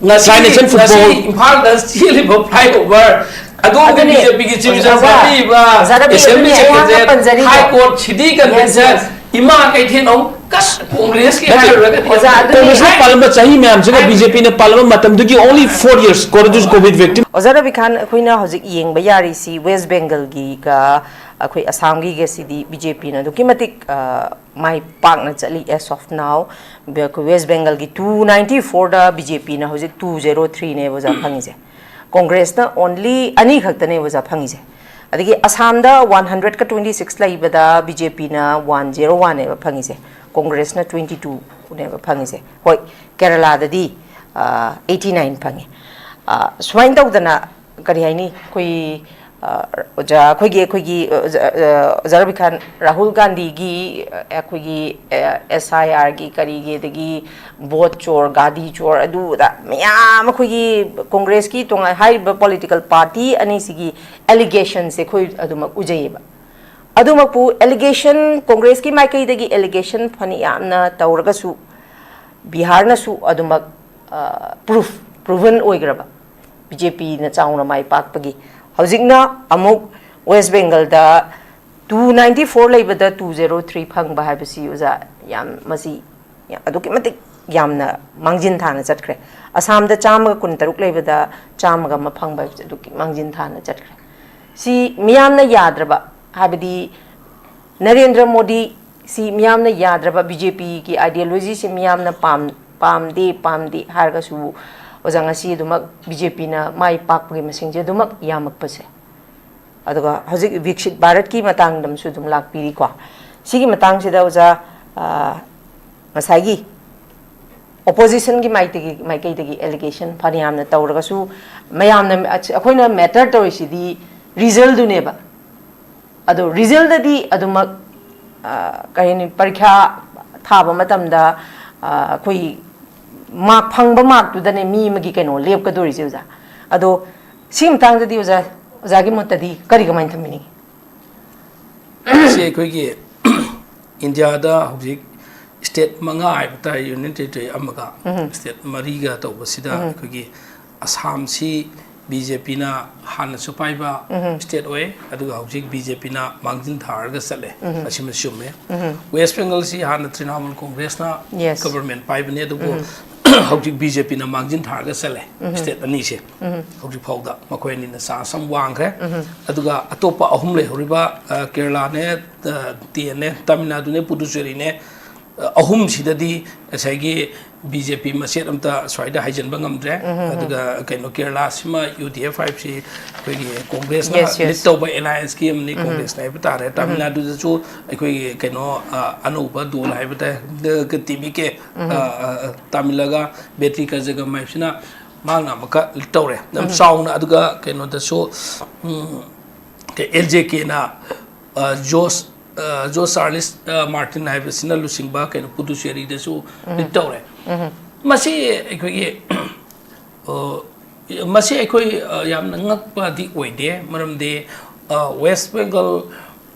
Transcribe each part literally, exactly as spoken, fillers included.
ꯉꯁꯤ, Sign action football꯫ ꯉꯁꯤ ꯏꯝꯐꯥꯜꯗ ꯆꯦꯜꯂꯤꯕ flyover, ꯑꯗꯣꯝꯒꯤ ꯑꯗꯨꯅꯦ꯫ ꯕꯤ ꯖꯦ ꯄꯤꯒꯤ ꯆꯤꯐ ꯑꯣꯖꯥ ꯖꯁꯇꯤꯁ ꯔꯕꯤ, ꯑꯣꯏꯕꯤꯔꯤꯕ, ꯑꯣꯖꯥ ꯔꯕꯤ, ꯑꯦꯁꯦꯝꯕ꯭ꯂꯤ ꯑꯗꯨꯅꯦ ꯑꯩꯍꯥꯛꯅ ꯁꯦꯀ꯭ꯔꯦꯇꯔꯤ, ꯄꯟꯖꯔꯤꯗꯣ꯫ High court, city Yes, convention, yes꯫ Ima ꯀꯩꯊꯦꯜ ꯑꯃꯨꯛ ꯀꯟꯅ ꯀꯣꯡꯒ꯭ꯔꯦꯁꯀꯤ ꯅꯠꯇꯦ꯫ ꯍꯥꯏꯔꯨꯔꯒꯗꯤ ꯑꯣꯖꯥ, ꯑꯗꯨꯅꯦ꯫ ꯀꯣꯡꯒ꯭ꯔꯦꯁꯅ ꯄꯥꯜꯂꯝꯕ ꯆꯍꯤ ꯃꯌꯥꯝꯁꯤꯒ ꯕꯤ ꯖꯦ ꯄꯤꯅ ꯄꯥꯜꯂꯝꯕ ꯃꯇꯝꯗꯨꯒꯤ only four years, corona COVID victim꯫ ꯑꯣꯖꯥ ꯔꯕꯤ ꯈꯥꯟ, ꯑꯩꯈꯣꯏꯅ ꯍꯧꯖꯤꯛ ꯌꯦꯡꯕ ꯌꯥꯔꯤꯁꯤ ꯋꯦꯁ ꯕꯦꯡꯒꯜꯒꯤꯒ ꯑꯩꯈꯣꯏ ꯑꯁꯥꯝꯒꯤꯒꯁꯤꯗꯤ ꯕꯤ ꯖꯦ ꯄꯤꯅ ꯑꯗꯨꯛꯀꯤ ꯃꯇꯤꯛ, ꯑ, ꯃꯥꯏ ꯄꯥꯛꯅ ꯆꯠꯂꯤ as of now꯫ ꯕꯦ-, ꯑꯩꯈꯣꯏ ꯋꯦꯁ ꯕꯦꯡꯒꯜꯒꯤ two ninety fourꯗ ꯕꯤ ꯖꯦ ꯄꯤꯅ ꯍꯧꯖꯤꯛ two zero threeꯅꯦꯕ ꯑꯣꯖꯥ ꯐꯪꯉꯤꯁꯦ꯫ ꯀꯣꯡꯒ꯭ꯔꯦꯁꯅ only ꯑꯅꯤ ꯈꯛꯇꯅꯦꯕ ꯑꯣꯖꯥ ꯐꯪꯉꯤꯁꯦ꯫ ꯑꯗꯒꯤ ꯑꯁꯥꯝꯗ one hundredꯀ twenty six ꯂꯩꯕꯗ ꯕꯤ ꯖꯦ ꯄꯤꯅ one zero oneꯅꯦꯕ ꯐꯪꯉꯤꯁꯦ꯫ ꯀꯣꯡꯒ꯭ꯔꯦꯁꯅ twenty twoꯅꯦꯕ ꯐꯪꯉꯤꯁꯦ꯫ ꯍꯣꯏ, ꯀꯦꯔꯂꯥꯗꯗꯤ, ꯑ, eighty nine ꯐꯪꯉꯤ꯫ ꯑ, ꯁꯨꯃꯥꯏꯅ ꯇꯧꯗꯅ, ꯀꯔꯤ ꯍꯥꯏꯅꯤ, ꯑꯩꯈꯣꯏ, ꯑ, ꯑꯣꯖꯥ, ꯑꯩꯈꯣꯏꯒꯤ, ꯑꯩꯈꯣꯏꯒꯤ, ꯑ, ꯑꯣꯖꯥ, ꯑ, ꯑꯣꯖꯥ ꯔꯕꯤ ꯈꯥꯟ, ꯔꯥꯍꯨꯜ ꯒꯥꯟꯙꯤꯒꯤ, ꯑ, ꯑꯩꯈꯣꯏꯒꯤ, ꯑ, ꯑꯦꯁ ꯑꯥꯏ ꯑꯥꯔꯒꯤ ꯀꯔꯤꯒꯤ, ꯑꯗꯒꯤ ꯚꯣꯠ ꯆꯣꯔ, ꯒꯥꯗꯤ ꯆꯣꯔ, ꯑꯗꯨ ꯑꯗꯥ ꯃꯌꯥꯝ ꯑꯩꯈꯣꯏꯒꯤ ꯀꯣꯡꯒ꯭ꯔꯦꯁꯀꯤ ꯇꯣꯉꯥꯟ ꯍꯥꯏꯔꯤꯕ ꯄꯣꯂꯤꯇꯤꯀꯦꯜ ꯄꯥꯔꯇꯤ ꯑꯅꯤꯁꯤꯒꯤ ꯑꯦꯂꯤꯒꯦꯁꯟꯁꯦ ꯑꯩꯈꯣꯏ ꯑꯗꯨꯃꯛ ꯎꯖꯩꯌꯦꯕ꯫ ꯑꯗꯨꯃꯛꯄꯨ ꯑꯦꯂꯤꯒꯦꯁꯟ, ꯀꯣꯡꯒ꯭ꯔꯦꯁꯀꯤ ꯃꯥꯏꯀꯩꯗꯒꯤ ꯑꯦꯂꯤꯒꯦꯁꯟ ꯐꯅ ꯌꯥꯝꯅ ꯇꯧꯔꯒꯁꯨ, ꯕꯤꯍꯥꯔꯅꯁꯨ ꯑꯗꯨꯃꯛ, ꯑ, ꯄ꯭ꯔꯨꯐ, ꯄ꯭ꯔꯨꯚꯟ ꯑꯣꯏꯈ꯭ꯔꯕ ꯕꯤ ꯖꯦ ꯄꯤꯅ ꯆꯥꯎꯅ ꯃꯥꯏ ꯄꯥꯛꯄꯒꯤ꯫ ꯍꯧꯖꯤꯛꯅ ꯑꯃꯨꯛ ꯋꯦꯁ ꯕꯦꯡꯒꯜꯗ two ninety four ꯂꯩꯕꯗ two zero three ꯐꯪꯕ ꯍꯥꯏꯕꯁꯤ, ꯑꯣꯖꯥ, ꯌꯥꯝ, ꯃꯁꯤ ꯑꯗꯨꯛꯀꯤ ꯃꯇꯤꯛ ꯌꯥꯝꯅ ꯃꯥꯡꯖꯤꯟ ꯊꯥꯅ ꯆꯠꯈ꯭ꯔꯦ꯫ ꯑꯁꯥꯝꯗ ꯆꯥꯝꯃꯒ ꯀꯨꯟꯇꯔꯨꯛ ꯂꯩꯕꯗ ꯆꯥꯝꯃꯒ ꯑꯃ ꯐꯪꯕ ꯍꯥꯏꯕꯁꯤ ꯑꯗꯨꯛꯀꯤ ꯃꯥꯡꯖꯤꯟ ꯊꯥꯅ ꯆꯠꯈ꯭ꯔꯦ꯫ ꯁꯤ ꯃꯤꯌꯥꯝꯅ ꯌꯥꯗ꯭ꯔꯕ, ꯍꯥꯏꯕꯗꯤ ꯅꯔꯦꯟꯗ꯭ꯔ ꯃꯣꯗꯤ ꯁꯤ ꯃꯤꯌꯥꯝꯅ ꯌꯥꯗ꯭ꯔꯕ, ꯕꯤ ꯖꯦ ꯄꯤꯒꯤ ideologyꯁꯤ ꯃꯤꯌꯥꯝꯅ ꯄꯥꯝ-, ꯄꯥꯝꯗꯦ, ꯄꯥꯝꯗꯦ ꯍꯥꯏꯔꯒꯁꯨ, ꯑꯣꯖꯥ, ꯉꯁꯤ ꯑꯗꯨꯃꯛ ꯕꯤ ꯖꯦ ꯄꯤꯅ ꯃꯥꯏ ꯄꯥꯛꯄꯒꯤ ꯃꯁꯤꯡꯁꯦ ꯑꯗꯨꯃꯛ ꯌꯥꯝꯃꯛꯄꯁꯦ꯫ ꯑꯗꯨꯒ ꯍꯧꯖꯤꯛ ꯕꯤꯛꯁꯤꯠ ꯚꯥꯔꯠꯀꯤ ꯃꯇꯥꯡꯗ ꯑꯃꯁꯨ ꯑꯗꯨꯝ ꯂꯥꯛꯄꯤꯔꯤꯀꯣ꯫ ꯁꯤꯒꯤ ꯃꯇꯥꯡꯁꯤꯗ ꯑꯣꯖꯥ, ꯑ, ꯉꯁꯥꯏꯒꯤ ꯑꯣꯄꯣꯖꯤꯁꯟꯒꯤ ꯃꯥꯏꯇꯒꯤ-, ꯃꯥꯏꯀꯩꯗꯒꯤ ꯑꯦꯂꯤꯒꯦꯁꯟ ꯐꯅꯌꯥꯝꯅ ꯇꯧꯔꯒꯁꯨ, ꯃꯌꯥꯝꯅ, ꯑꯩꯈꯣꯏꯅ ꯃꯦꯇꯔ ꯇꯧꯔꯤꯁꯤꯗꯤ ꯔꯤꯖꯜꯗꯨꯅꯦꯕ꯫ ꯑꯗꯣ ꯔꯤꯖꯜꯗꯗꯤ ꯑꯗꯨꯃꯛ, ꯑ, ꯀꯔꯤ ꯍꯥꯏꯅꯤ, ꯄꯔꯤꯈ꯭ꯌꯥ ꯊꯥꯕ ꯃꯇꯝꯗ, ꯑ, ꯑꯩꯈꯣꯏ ꯃꯥꯔꯛ ꯐꯪꯕ ꯃꯥꯔꯛꯇꯨꯗꯅꯦ ꯃꯤ ꯑꯃꯒꯤ ꯀꯩꯅꯣ ꯂꯦꯞꯀꯗꯣꯔꯤꯁꯦ, ꯑꯣꯖꯥ꯫ ꯑꯗꯣ ꯁꯤꯒꯤ ꯃꯇꯥꯡꯗꯗꯤ, ꯑꯣꯖꯥ, ꯑꯣꯖꯥꯒꯤ ꯃꯣꯠꯇꯗꯤ ꯀꯔꯤ, ꯀꯃꯥꯏꯅ ꯊꯝꯕꯤꯅꯤꯡꯉꯤ? ꯁꯤ ꯑꯩꯈꯣꯏꯒꯤ ꯏꯟꯗꯤꯌꯥꯗ ꯍꯧꯖꯤꯛ ꯁ꯭ꯇꯦꯠ ꯃꯉꯥ ꯍꯥꯏꯕ ꯇꯥꯔꯦ, ꯌꯨꯅꯤꯌꯟ ꯇꯦꯔꯤꯇꯣꯔꯤ ꯑꯃꯒ ꯁ꯭ꯇꯦꯠ ꯃꯔꯤꯒ ꯇꯧꯕꯁꯤꯗ ꯑꯩꯈꯣꯏꯒꯤ ꯑꯁꯥꯝꯁꯤ ꯕꯤ ꯖꯦ ꯄꯤꯅ ꯍꯥꯟꯅꯁꯨ ꯄꯥꯏꯕ ꯁ꯭ꯇꯦꯠ ꯑꯣꯏ, ꯑꯗꯨꯒ ꯍꯧꯖꯤꯛ ꯕꯤ ꯖꯦ ꯄꯤꯅ ꯃꯥꯡꯖꯤꯟ ꯊꯥꯔꯒ ꯆꯠꯂꯦ꯫ ꯑꯁꯤꯃ ꯆꯨꯝꯃꯦ꯫ ꯋꯦꯁ ꯕꯦꯡꯒꯜꯁꯤ ꯍꯥꯟꯅ ꯇ꯭ꯔꯤꯅꯥꯃꯨꯜ ꯀꯣꯡꯒ꯭ꯔꯦꯁꯅ Yes. ꯒꯕꯔꯃꯦꯟ ꯄꯥꯏꯕꯅꯦ, ꯑꯗꯨꯕꯨ ꯍꯧꯖꯤꯛ ꯕꯤ ꯖꯦ ꯄꯤꯅ ꯃꯥꯡꯖꯤꯟ ꯊꯥꯔꯒ ꯆꯠꯂꯦ ꯁ꯭ꯇꯦꯠ ꯑꯅꯤꯁꯦ꯫ ꯍꯧꯖꯤꯛ ꯐꯥꯎꯗ ꯃꯈꯣꯏ ꯑꯅꯤꯅ ꯆꯥꯟꯁ ꯑꯃ ꯋꯥꯡꯈ꯭ꯔꯦ꯫ ꯑꯗꯨꯒ ꯑꯇꯣꯞꯄ ꯑꯍꯨꯝ ꯂꯩꯍꯧꯔꯤꯕ, ꯑ, ꯀꯦꯔꯂꯥꯅꯦ, ꯑ, ꯇꯤ ꯑꯦꯟꯅꯦ, ꯇꯥꯃꯤꯜ ꯅꯥꯗꯨꯅꯦ, ꯄꯨꯗꯨꯆꯦꯔꯤꯅꯦ, ꯑ, ꯑꯍꯨꯝꯁꯤꯗꯗꯤ ꯉꯁꯥꯏꯒꯤ ꯕꯤ ꯖꯦ ꯄꯤ ꯃꯆꯦꯠ ꯑꯝꯇ ꯁ꯭ꯋꯥꯏꯗ ꯍꯥꯏꯖꯤꯟꯕ ꯉꯝꯗ꯭ꯔꯦ꯫ ꯑꯗꯨꯒ ꯀꯩꯅꯣ, ꯀꯦꯔꯂꯥꯁꯤꯃ ꯌꯨ ꯗꯤ ꯑꯦꯐ ꯍꯥꯏꯕꯁꯤ ꯑꯩꯈꯣꯏꯒꯤ ꯀꯣꯡꯒ꯭ꯔꯦꯁꯅ Yes, yes. ꯂꯤꯗ ꯇꯧꯕ ꯑꯦꯂꯥꯌꯟꯁꯀꯤ ꯑꯃꯅꯤ, ꯀꯣꯡꯒ꯭ꯔꯦꯁꯅ ꯍꯥꯏꯕ ꯇꯥꯔꯦ꯫ ꯇꯥꯃꯤꯜ ꯅꯥꯗꯨꯗꯁꯨ ꯑꯩꯈꯣꯏꯒꯤ ꯀꯩꯅꯣ, ꯑ, ꯑꯅꯧꯕ ꯗꯣꯜ ꯍꯥꯏꯕ ꯇꯥꯔꯦ, ꯇꯤ ꯕꯤ ꯀꯦ, ꯑ, ꯑ, ꯇꯥꯃꯤꯜꯂꯒ ꯕꯦꯇ꯭ꯔꯤ ꯀꯖꯒꯝ ꯍꯥꯏꯕꯁꯤꯅ ꯃꯍꯥꯛꯅ ꯑꯃꯨꯛꯀ ꯂꯤꯗ ꯇꯧꯔꯦ ꯌꯥꯝ ꯆꯥꯎꯅ꯫ ꯑꯗꯨꯒ ꯀꯩꯅꯣꯗꯁꯨ, ꯎꯝ, ꯑꯦꯜ ꯖꯦ ꯀꯦꯅ, ꯑ, ꯖꯣꯁ, ꯑ, ꯖꯣꯁ ꯆꯥꯔꯂꯤꯁ, ꯑ, ꯃꯥꯔꯇꯤꯟ ꯍꯥꯏꯕꯁꯤꯅ ꯂꯨꯆꯤꯡꯕ ꯀꯩꯅꯣ ꯄꯨꯗꯨꯆꯦꯔꯤꯗꯁꯨ ꯂꯤꯗ ꯇꯧꯔꯦ꯫ ꯃꯁꯤ ꯑꯩꯈꯣꯏꯒꯤ, ꯑ, ꯃꯁꯤ ꯑꯩꯈꯣꯏ, ꯑ, ꯌꯥꯝꯅ ꯉꯛꯄꯗꯤ ꯑꯣꯏꯗꯦ, ꯃꯔꯝꯗꯤ, ꯑ, ꯋꯦꯁ ꯕꯦꯡꯒꯜ,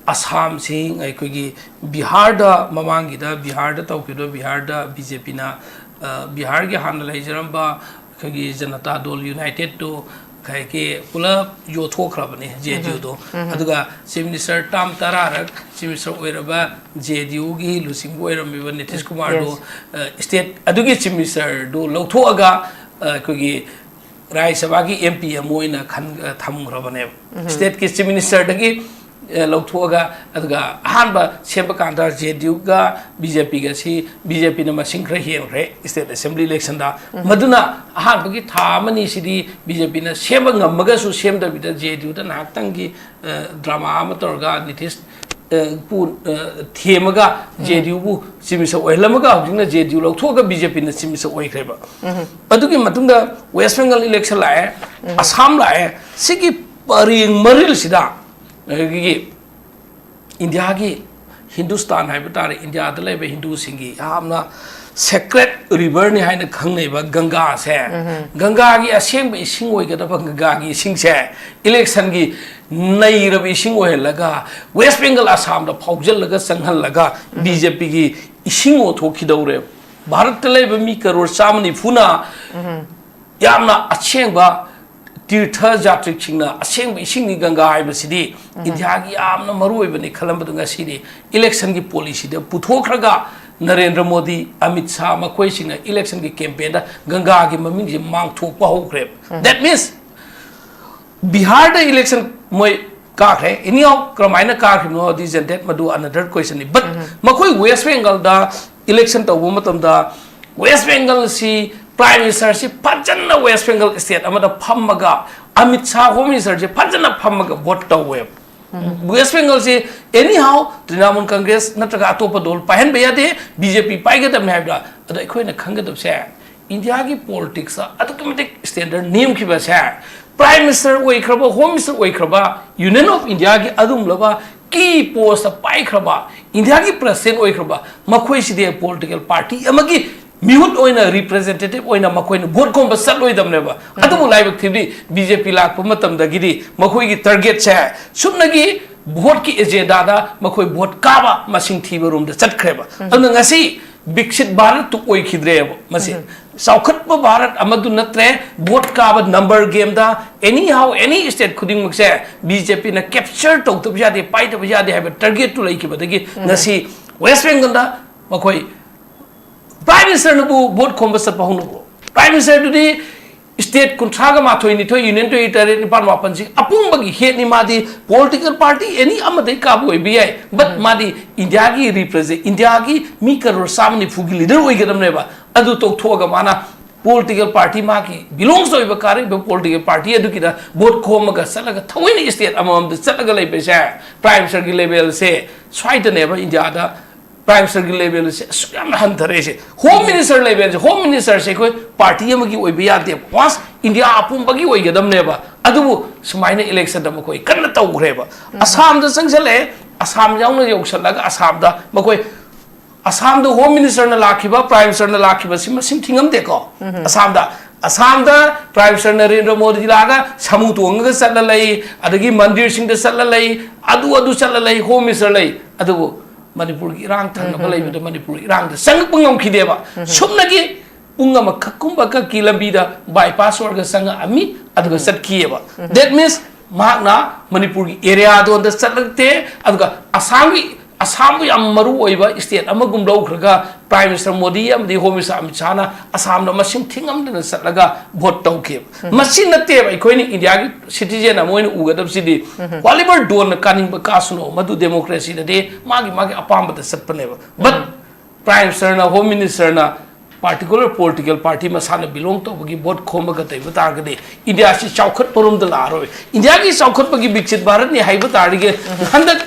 ꯑꯁꯥꯝꯁꯤ ꯑꯩꯈꯣꯏꯒꯤ ꯕꯤꯍꯥꯔꯗ, ꯃꯃꯥꯡꯒꯤꯗ ꯕꯤꯍꯥꯔꯗ ꯇꯧꯈꯤꯕꯗꯣ, ꯕꯤꯍꯥꯔꯗ ꯕꯤ ꯖꯦ ꯄꯤꯅ, ꯑ, ꯕꯤꯍꯥꯔꯒꯤ ꯍꯥꯟꯅ ꯂꯩꯖꯔꯝꯕ ꯑꯩꯈꯣꯏꯒꯤ ꯖꯅꯇꯥ ꯗꯣꯜ ꯌꯨꯅꯥꯏꯇꯦꯠꯇꯨ ꯉꯁꯥꯏꯒꯤ ꯄꯨꯂꯞ ꯌꯣꯠꯊꯣꯛꯈ꯭ꯔꯕꯅꯤ, ꯖꯦ ꯗꯤ ꯌꯨꯗꯣ꯫ ꯑꯗꯨꯒ ꯆꯤꯐ ꯃꯤꯅꯤꯁꯇꯔ ꯇꯥꯝ ꯇꯔꯥꯔꯛ ꯆꯤꯐ ꯃꯤꯅꯤꯁꯇꯔ ꯑꯣꯏꯔꯕ ꯖꯦ ꯗꯤ ꯌꯨꯒꯤ ꯂꯨꯆꯤꯡꯕ ꯑꯣꯏꯔꯝꯃꯤꯕ ꯅꯤꯇꯤꯁ ꯀꯨꯃꯥꯔꯗꯨ, Yes. ꯑ, ꯁ꯭ꯇꯦꯠ ꯑꯗꯨꯒꯤ ꯆꯤꯐ ꯃꯤꯅꯤꯁꯇꯔꯗꯨ ꯂꯧꯊꯣꯛꯑꯒ, ꯑ, ꯑꯩꯈꯣꯏꯒꯤ ꯔꯥꯖ꯭ꯌ ꯁꯚꯥꯒꯤ ꯑꯦꯝ ꯄꯤ ꯑꯃ ꯑꯣꯏꯅ ꯈꯟ-, ꯑ, ꯊꯝꯈ꯭ꯔꯕꯅꯦꯕ꯫ ꯁ꯭ꯇꯦꯠꯀꯤ ꯆꯤꯐ ꯃꯤꯅꯤꯁꯇꯔꯗꯒꯤ, ꯑ, ꯂꯧꯊꯣꯛꯑꯒ, ꯑꯗꯨꯒ ꯑꯍꯥꯟꯕ ꯁꯦꯝꯕ ꯀꯥꯟꯗ ꯖꯦ ꯗꯤ ꯌꯨꯒ ꯕꯤ ꯖꯦ ꯄꯤꯒꯁꯤ, ꯕꯤ ꯖꯦ ꯄꯤꯅ ꯃꯁꯤꯡ ꯈꯔ ꯍꯦꯟꯈ꯭ꯔꯦ ꯁ꯭ꯇꯦꯠ ꯑꯦꯁꯦꯝꯕ꯭ꯂꯤ ꯏꯂꯦꯛꯁꯟꯗ꯫ ꯃꯗꯨꯅ ꯑꯍꯥꯟꯕꯒꯤ ꯊꯥ ꯑꯃꯅꯤꯁꯤꯗꯤ ꯕꯤ ꯖꯦ ꯄꯤꯅ ꯁꯦꯝꯕ ꯉꯝꯃꯒꯁꯨ ꯁꯦꯝꯗꯕꯤꯗ ꯖꯦ ꯗꯤ ꯌꯨꯗ ꯉꯥꯏꯍꯥꯛꯇꯪꯒꯤ, ꯑ, ꯗ꯭ꯔꯃꯥ ꯑꯃ ꯇꯧꯔꯒ ꯅꯤꯇꯤꯁ, ꯑ, ꯄꯨ-, ꯑ, ꯊꯦꯝꯃꯒ ꯖꯦ ꯗꯤ ꯌꯨꯕꯨ ꯆꯤꯐ ꯃꯤꯅꯤꯁꯇꯔ ꯑꯣꯏꯍꯜꯂꯝꯃꯒ ꯍꯧꯖꯤꯛꯅ ꯖꯦ ꯗꯤ ꯌꯨ ꯂꯧꯊꯣꯛꯑꯒ ꯕꯤ ꯖꯦ ꯄꯤꯅ ꯆꯤꯐ ꯃꯤꯅꯤꯁꯇꯔ ꯑꯣꯏꯈ꯭ꯔꯦꯕ꯫ ꯑꯗꯨꯒꯤ ꯃꯇꯨꯡꯗ ꯋꯦꯁ ꯕꯦꯡꯒꯜ ꯏꯂꯦꯛꯁꯟ ꯂꯥꯛꯑꯦ, ꯑꯁꯥꯝ ꯂꯥꯛꯑꯦ꯫ ꯁꯤꯒꯤ ꯄꯔꯦꯡ ꯃꯔꯤꯜꯁꯤꯗ ꯑꯩꯈꯣꯏꯒꯤ ꯏꯟꯗꯤꯌꯥꯒꯤ ꯍꯤꯟꯗꯨꯁꯇꯥꯟ ꯍꯥꯏꯕ ꯇꯥꯔꯦ, ꯏꯟꯗꯤꯌꯥꯗ ꯂꯩꯕ ꯍꯤꯟꯗꯨꯁꯤꯡꯒꯤ ꯌꯥꯝꯅ ꯁꯦꯀ꯭ꯔꯦꯠ ꯔꯤꯚꯔꯅꯤ ꯍꯥꯏꯅ ꯈꯪꯅꯩꯕ ꯒꯪꯒꯥꯁꯦ, ꯒꯪꯒꯥꯒꯤ ꯑꯁꯦꯡꯕ ꯏꯁꯤꯡ ꯑꯣꯏꯒꯗꯕ ꯒꯪꯒꯥꯒꯤ ꯏꯁꯤꯡꯁꯦ ꯏꯂꯦꯛꯁꯟꯒꯤ ꯅꯩꯔꯕ ꯏꯁꯤꯡ ꯑꯣꯏꯍꯜꯂꯒ ꯋꯦꯁ ꯕꯦꯡꯒꯜ ꯑꯁꯥꯝꯗ ꯐꯥꯎꯖꯜꯂꯒ ꯆꯪꯍꯜꯂꯒ ꯕꯤ ꯖꯦ ꯄꯤꯒꯤ ꯏꯁꯤꯡ ꯑꯣꯟꯊꯣꯛꯈꯤꯗꯧꯔꯦꯕ꯫ ꯚꯥꯔꯠꯇ ꯂꯩꯕ ꯃꯤ ꯀꯔꯣꯔ ꯆꯥꯝꯃ ꯅꯤꯐꯨꯅ ꯌꯥꯝꯅ ꯑꯁꯦꯡꯕ ꯇꯤꯔꯊ ꯖꯥꯇ꯭ꯔꯤꯛꯁꯤꯡꯅ ꯑꯁꯦꯡꯕ ꯏꯁꯤꯡꯅꯤ ꯒꯪꯒꯥ ꯍꯥꯏꯕꯁꯤꯗꯤ ꯏꯟꯗꯤꯌꯥꯒꯤ ꯌꯥꯝꯅ ꯃꯔꯨ ꯑꯣꯏꯕꯅꯤ ꯈꯜꯂꯝꯕꯗꯨ ꯉꯁꯤꯗꯤ ꯏꯂꯦꯛꯁꯟꯒꯤ ꯄꯣꯂꯤꯁꯤꯗ ꯄꯨꯊꯣꯛꯈ꯭ꯔꯒ ꯅꯔꯦꯟꯗ꯭ꯔ ꯃꯣꯗꯤ, ꯑꯃꯤꯠ ꯁꯥꯍ ꯃꯈꯣꯏꯁꯤꯡꯅ ꯏꯂꯦꯛꯁꯟꯒꯤ ꯀꯦꯝꯄꯦꯟꯗ ꯒꯪꯒꯥꯒꯤ ꯃꯃꯤꯡꯁꯤ ꯃꯥꯡꯊꯣꯛꯄ ꯍꯧꯈ꯭ꯔꯦꯕ꯫ That means ꯕꯤꯍꯥꯔꯗ ꯏꯂꯦꯛꯁꯟ ꯃꯣꯏ ꯀꯥꯈ꯭ꯔꯦ꯫ Anyhow, ꯀꯔꯝꯍꯥꯏꯅ ꯀꯥꯈ꯭ꯔꯤꯕꯅꯣ ꯗꯤ ꯖꯦꯟꯗꯦꯠ ꯃꯗꯨ another question ꯅꯤ꯫ But ꯃꯈꯣꯏ ꯋꯦꯁ ꯕꯦꯡꯒꯜꯗ ꯏꯂꯦꯛꯁꯟ ꯇꯧꯕ ꯃꯇꯝꯗ ꯋꯦꯁ ꯕꯦꯡꯒꯜꯁꯤ ꯄ꯭ꯔꯥꯏꯝ ꯃꯤꯅꯤꯁꯇꯔꯁꯤ ꯐꯖꯅ ꯋꯦꯁ ꯕꯦꯡꯒꯜ ꯁ꯭ꯇꯦꯠ ꯑꯃꯗ ꯐꯝꯃꯒ ꯑꯃꯤꯠ ꯁꯥꯍ ꯍꯣꯝ ꯃꯤꯅꯤꯁꯇꯔꯁꯤ ꯐꯖꯅ ꯐꯝꯃꯒ ꯚꯣꯠ ꯇꯧꯋꯦꯕ꯫ ꯋꯦꯁ ꯕꯦꯡꯒꯜꯁꯤ anyhow ꯇ꯭ꯔꯤꯅꯥꯃꯨꯜ ꯀꯪꯒ꯭ꯔꯦꯁ ꯅꯠꯇ꯭ꯔꯒ ꯑꯇꯣꯞꯄ ꯗꯣꯜ ꯄꯥꯏꯍꯟꯕ ꯌꯥꯗꯦ, ꯕꯤ ꯖꯦ ꯄꯤ ꯄꯥꯏꯒꯗꯕꯅꯤ ꯍꯥꯏꯕꯗ꯫ ꯑꯗꯣ ꯑꯩꯈꯣꯏꯅ ꯈꯪꯒꯗꯕꯁꯦ ꯏꯟꯗꯤꯌꯥꯒꯤ ꯄꯣꯂꯤꯇꯤꯛꯁꯇ ꯑꯗꯨꯛꯀꯤ ꯃꯇꯤꯛ ꯁ꯭ꯇꯦꯟꯗꯔꯗ ꯅꯦꯝꯈꯤꯕꯁꯦ ꯄ꯭ꯔꯥꯏꯝ ꯃꯤꯅꯤꯁꯇꯔ ꯑꯣꯏꯈ꯭ꯔꯕ, ꯍꯣꯝ ꯃꯤꯅꯤꯁꯇꯔ ꯑꯣꯏꯈ꯭ꯔꯕ, ꯌꯨꯅꯤꯌꯟ ꯑꯣꯐ ꯏꯟꯗꯤꯌꯥꯒꯤ ꯑꯗꯨꯒꯨꯝꯂꯕ ꯀꯤ ꯄꯣꯁꯇ ꯄꯥꯏꯈ꯭ꯔꯕ, ꯏꯟꯗꯤꯌꯥꯒꯤ ꯄ꯭ꯔꯁꯤꯗꯦꯟ ꯑꯣꯏꯈ꯭ꯔꯕ ꯃꯈꯣꯏꯁꯤꯗꯤ ꯄꯣꯂꯤꯇꯤꯀꯦꯜ ꯄꯥꯔꯇꯤ ꯑꯃꯒꯤ ꯃꯤꯍꯨꯠ ꯑꯣꯏꯅ, ꯔꯤꯄ꯭ꯔꯖꯦꯟꯇꯦꯇꯤꯚ ꯑꯣꯏꯅ ꯃꯈꯣꯏꯅ ꯚꯣꯠ ꯈꯣꯝꯕ ꯆꯠꯂꯣꯏꯗꯕꯅꯦꯕ꯫ ꯑꯗꯨꯕꯨ ꯂꯥꯏꯕꯛ ꯊꯤꯕꯗꯤ ꯕꯤ ꯖꯦ ꯄꯤ ꯂꯥꯛꯄ ꯃꯇꯝꯗꯒꯤꯗꯤ ꯃꯈꯣꯏꯒꯤ ꯇꯥꯔꯒꯦꯠꯁꯦ ꯁꯨꯞꯅꯒꯤ ꯚꯣꯠꯀꯤ ꯑꯦꯖꯦꯟꯗꯥꯗ ꯃꯈꯣꯏ ꯚꯣꯠ ꯀꯥꯕ ꯃꯁꯤꯡ ꯊꯤꯕ ꯔꯣꯝꯗ ꯆꯠꯈ꯭ꯔꯦꯕ꯫ ꯑꯗꯨꯅ ꯉꯁꯤ ꯕꯤꯛꯁꯤꯠ ꯚꯥꯔꯠꯇꯨ ꯑꯣꯏꯈꯤꯗ꯭ꯔꯦꯕ ꯃꯁꯤ꯫ ꯆꯥꯎꯈꯠꯄ ꯚꯥꯔꯠ ꯑꯃꯗꯨ ꯅꯠꯇ꯭ꯔꯦ꯫ ꯚꯣꯠ ꯀꯥꯕ ꯅꯝꯕꯔ ꯒꯦꯝꯗ anyhow any state ꯈꯨꯗꯤꯡꯃꯛꯁꯦ ꯕꯤ ꯖꯦ ꯄꯤꯅ ꯀꯦꯞꯆꯔ ꯇꯧꯗꯕ ꯌꯥꯗꯦ, ꯄꯥꯏꯗꯕ ꯌꯥꯗꯦ ꯍꯥꯏꯕ ꯇꯥꯔꯒꯦꯠꯇꯨ ꯂꯩꯈꯤꯕꯗꯒꯤ ꯉꯁꯤ ꯋꯦꯁ ꯕꯦꯡꯒꯜꯗ ꯃꯈꯣꯏ ꯄ꯭ꯔꯥꯏꯝ ꯃꯤꯅꯤꯁꯇꯔꯅꯕꯨ ꯚꯣꯠ ꯈꯣꯝꯕ ꯆꯠꯄ ꯍꯧꯅꯕ꯭ꯔꯣ? ꯄ꯭ꯔꯥꯏꯝ ꯃꯤꯅꯤꯁꯇꯔꯗꯨꯗꯤ ꯁ꯭ꯇꯦꯠ ꯀꯨꯟꯊ꯭ꯔꯥꯒ ꯃꯥꯊꯣꯏ, ꯅꯤꯊꯣꯏ, ꯌꯨꯅꯤꯌꯟ ꯇꯦꯔꯤꯇꯣꯔꯤ ꯅꯤꯄꯥꯟ ꯃꯥꯄꯟꯁꯤ ꯑꯄꯨꯝꯕꯒꯤ ꯍꯦꯠꯅꯤ꯫ ꯃꯥꯗꯤ ꯄꯣꯂꯤꯇꯤꯀꯦꯜ ꯄꯥꯔꯇꯤ ꯑꯦꯅꯤ ꯑꯃꯗꯩ ꯀꯥꯕ ꯑꯣꯏꯕ ꯌꯥꯏ, ꯕꯠ ꯃꯥꯗꯤ ꯏꯟꯗꯤꯌꯥꯒꯤ ꯔꯤꯄ꯭ꯔꯖꯦ-, ꯏꯟꯗꯤꯌꯥꯒꯤ ꯃꯤ ꯀꯔꯣꯔ ꯆꯥꯝꯃ ꯅꯤꯐꯨꯒꯤ ꯂꯤꯗꯔ ꯑꯣꯏꯒꯗꯕꯅꯦꯕ꯫ ꯑꯗꯨ ꯇꯣꯛꯊꯣꯛꯑꯒ ꯃꯥꯅ ꯄꯣꯂꯤꯇꯤꯀꯦꯜ ꯄꯥꯔꯇꯤ ꯃꯥꯒꯤ ꯕꯤꯂꯣꯡꯁ ꯑꯣꯏꯕ ꯀꯥꯔꯤꯕ ꯄꯣꯂꯤꯇꯤꯀꯦꯜ ꯄꯥꯔꯇꯤ ꯑꯗꯨꯒꯤꯗ ꯚꯣꯠ ꯈꯣꯝꯃꯒ ꯆꯠꯂꯒ ꯊꯑꯣꯏꯅ ꯁ꯭ꯇꯦꯠ ꯑꯃꯃꯝꯗ ꯆꯠꯂꯒ ꯂꯩꯕꯁꯦ ꯄ꯭ꯔꯥꯏꯝ ꯃꯤꯅꯤꯁꯇꯔꯒꯤ ꯂꯦꯚꯦꯜꯁꯦ ꯁ꯭ꯋꯥꯏꯗꯅꯦꯕ ꯏꯟꯗꯤꯌꯥꯗ ꯄ꯭ꯔꯥꯏꯝ ꯃꯤꯅꯤꯁꯇꯔꯒꯤ ꯂꯦꯚꯦꯜꯁꯦ ꯑꯁꯨꯛ ꯌꯥꯝꯅ ꯍꯟꯊꯔꯛꯏꯁꯦ꯫ ꯍꯣꯝ ꯃꯤꯅꯤꯁꯇꯔ ꯂꯦꯚꯦꯜꯁꯦ, ꯍꯣꯝ ꯃꯤꯅꯤꯁꯇꯔꯁꯦ ꯑꯩꯈꯣꯏ ꯄꯥꯔꯇꯤ ꯑꯃꯒꯤ ꯑꯣꯏꯕ ꯌꯥꯗꯦꯕ, ꯋꯥꯟꯁ ꯏꯟꯗꯤꯌꯥ ꯑꯄꯨꯝꯕꯒꯤ ꯑꯣꯏꯒꯗꯕꯅꯦꯕ꯫ ꯑꯗꯨꯕꯨ ꯁꯨꯃꯥꯏꯅ ꯏꯂꯦꯛꯁꯟꯗ ꯃꯈꯣꯏ ꯀꯟꯅ ꯇꯧꯈ꯭ꯔꯦꯕ꯫ ꯑꯁꯥꯝꯗ ꯆꯪꯁꯜꯂꯛꯑꯦ, ꯑꯁꯥꯝ ꯌꯥꯎꯅ ꯌꯧꯁꯜꯂꯒ ꯑꯁꯥꯝꯗ ꯃꯈꯣꯏ, ꯑꯁꯥꯝꯗ ꯍꯣꯝ ꯃꯤꯅꯤꯁꯇꯔꯅ ꯂꯥꯛꯈꯤꯕ, ꯄ꯭ꯔꯥꯏꯝ ꯃꯤꯅꯤꯁꯇꯔꯅ ꯂꯥꯛꯈꯤꯕ ꯁꯤ ꯃꯁꯤꯡ ꯊꯤꯉꯝꯗꯦꯀꯣ꯫ ꯑꯁꯥꯝꯗ, ꯑꯁꯥꯝꯗ ꯄ꯭ꯔꯥꯏꯝ ꯃꯤꯅꯤꯁꯇꯔ ꯅꯔꯦꯟꯗ꯭ꯔ ꯃꯣꯗꯤ ꯂꯥꯛꯑꯒ ꯁꯥꯃꯨ ꯇꯣꯡꯉꯒ ꯆꯠꯂ ꯂꯩ, ꯑꯗꯒꯤ ꯃꯟꯗꯤꯔꯁꯤꯡꯗ ꯆꯠꯂ ꯂꯩ, ꯑꯗꯨ ꯑꯗꯨ ꯆꯠꯂ ꯂꯩ, ꯍꯣꯝ ꯃꯤꯅꯤꯁꯇꯔ ꯂꯩ꯫ ꯑꯗꯨꯕꯨ ꯃꯅꯤꯄꯨꯔꯒꯤ ꯏꯔꯥꯡ ꯊꯪꯅꯕ ꯂꯩꯕꯗ ꯃꯅꯤꯄꯨꯔꯒꯤ ꯏꯔꯥꯡꯗ ꯆꯪꯉꯛꯄ ꯉꯝꯈꯤꯗꯦꯕ꯫ ꯁꯨꯞꯅꯒꯤ ꯄꯨꯡ ꯑꯃꯈꯛꯀꯨꯝꯕ ꯈꯛꯀꯤ ꯂꯝꯕꯤꯗ ꯕꯥꯏꯄꯥꯁ ꯑꯣꯏꯔꯒ ꯆꯪꯉꯛꯑꯝꯃꯤ, ꯑꯗꯨꯒ ꯆꯠꯈꯤꯑꯕ꯫ That means ꯃꯍꯥꯛꯅ ꯃꯅꯤꯄꯨꯔꯒꯤ ꯑꯦꯔꯤꯌꯥꯗꯣꯝꯗ ꯆꯠꯂꯛꯇꯦ, ꯑꯗꯨꯒ ꯑꯁꯥꯝꯒꯤ, ꯑꯁꯥꯝꯕꯨ ꯌꯥꯝ ꯃꯔꯨ ꯑꯣꯏꯕ ꯁ꯭ꯇꯦꯠ ꯑꯃꯒꯨꯝ ꯂꯧꯈ꯭ꯔꯒ ꯄ꯭ꯔꯥꯏꯝ ꯃꯤꯅꯤꯁꯇꯔ ꯃꯣꯗꯤ ꯑꯃꯗꯤ ꯍꯣꯝ ꯃꯤꯅꯤꯁꯇꯔ ꯑꯃꯤꯠ ꯁꯥꯍꯅ ꯑꯁꯥꯝꯗ ꯃꯁꯤꯡ ꯊꯤꯉꯝꯗꯅ ꯆꯠꯂꯒ ꯚꯣꯠ ꯇꯧꯈꯤꯕ꯫ ꯃꯁꯤ ꯅꯠꯇꯦꯕ ꯑꯩꯈꯣꯏꯅ ꯏꯟꯗꯤꯌꯥꯒꯤ ꯁꯤꯇꯤꯖꯦꯟ ꯑꯃ ꯑꯣꯏꯅ ꯎꯒꯗꯕꯁꯤꯗꯤ꯫ ꯋꯥꯂꯤꯕꯔ ꯗꯣꯟꯅ ꯀꯥꯅꯤꯡꯕ ꯀꯥꯁꯅꯨ, ꯃꯗꯨ ꯗꯦꯃꯣꯀ꯭ꯔꯦꯁꯤ ꯅꯠꯇꯦ, ꯃꯥꯒꯤ ꯃꯥꯒꯤ ꯑꯄꯥꯝꯕꯗ ꯆꯠꯄꯅꯦꯕ꯫ But ꯄ꯭ꯔꯥꯏꯝ ꯃꯤꯅꯤꯁꯇꯔꯅ, ꯍꯣꯝ ꯃꯤꯅꯤꯁꯇꯔꯅ particular political party ꯃꯁꯥꯅ belong ꯇꯧꯕꯒꯤ ꯚꯣꯠ ꯈꯣꯝꯃꯒ ꯇꯧꯕ ꯇꯥꯔꯒꯗꯤ ꯏꯟꯗꯤꯌꯥꯁꯤ ꯆꯥꯎꯈꯠꯄꯔꯣꯝꯗ ꯂꯥꯛꯑꯔꯣꯏ꯫ ꯏꯟꯗꯤꯌꯥꯒꯤ ꯆꯥꯎꯈꯠꯄꯒꯤ ꯕꯤꯛꯁꯤꯠ ꯚꯥꯔꯠꯅꯤ ꯍꯥꯏꯕ ꯇꯥꯔꯗꯤ ꯍꯟꯗꯛ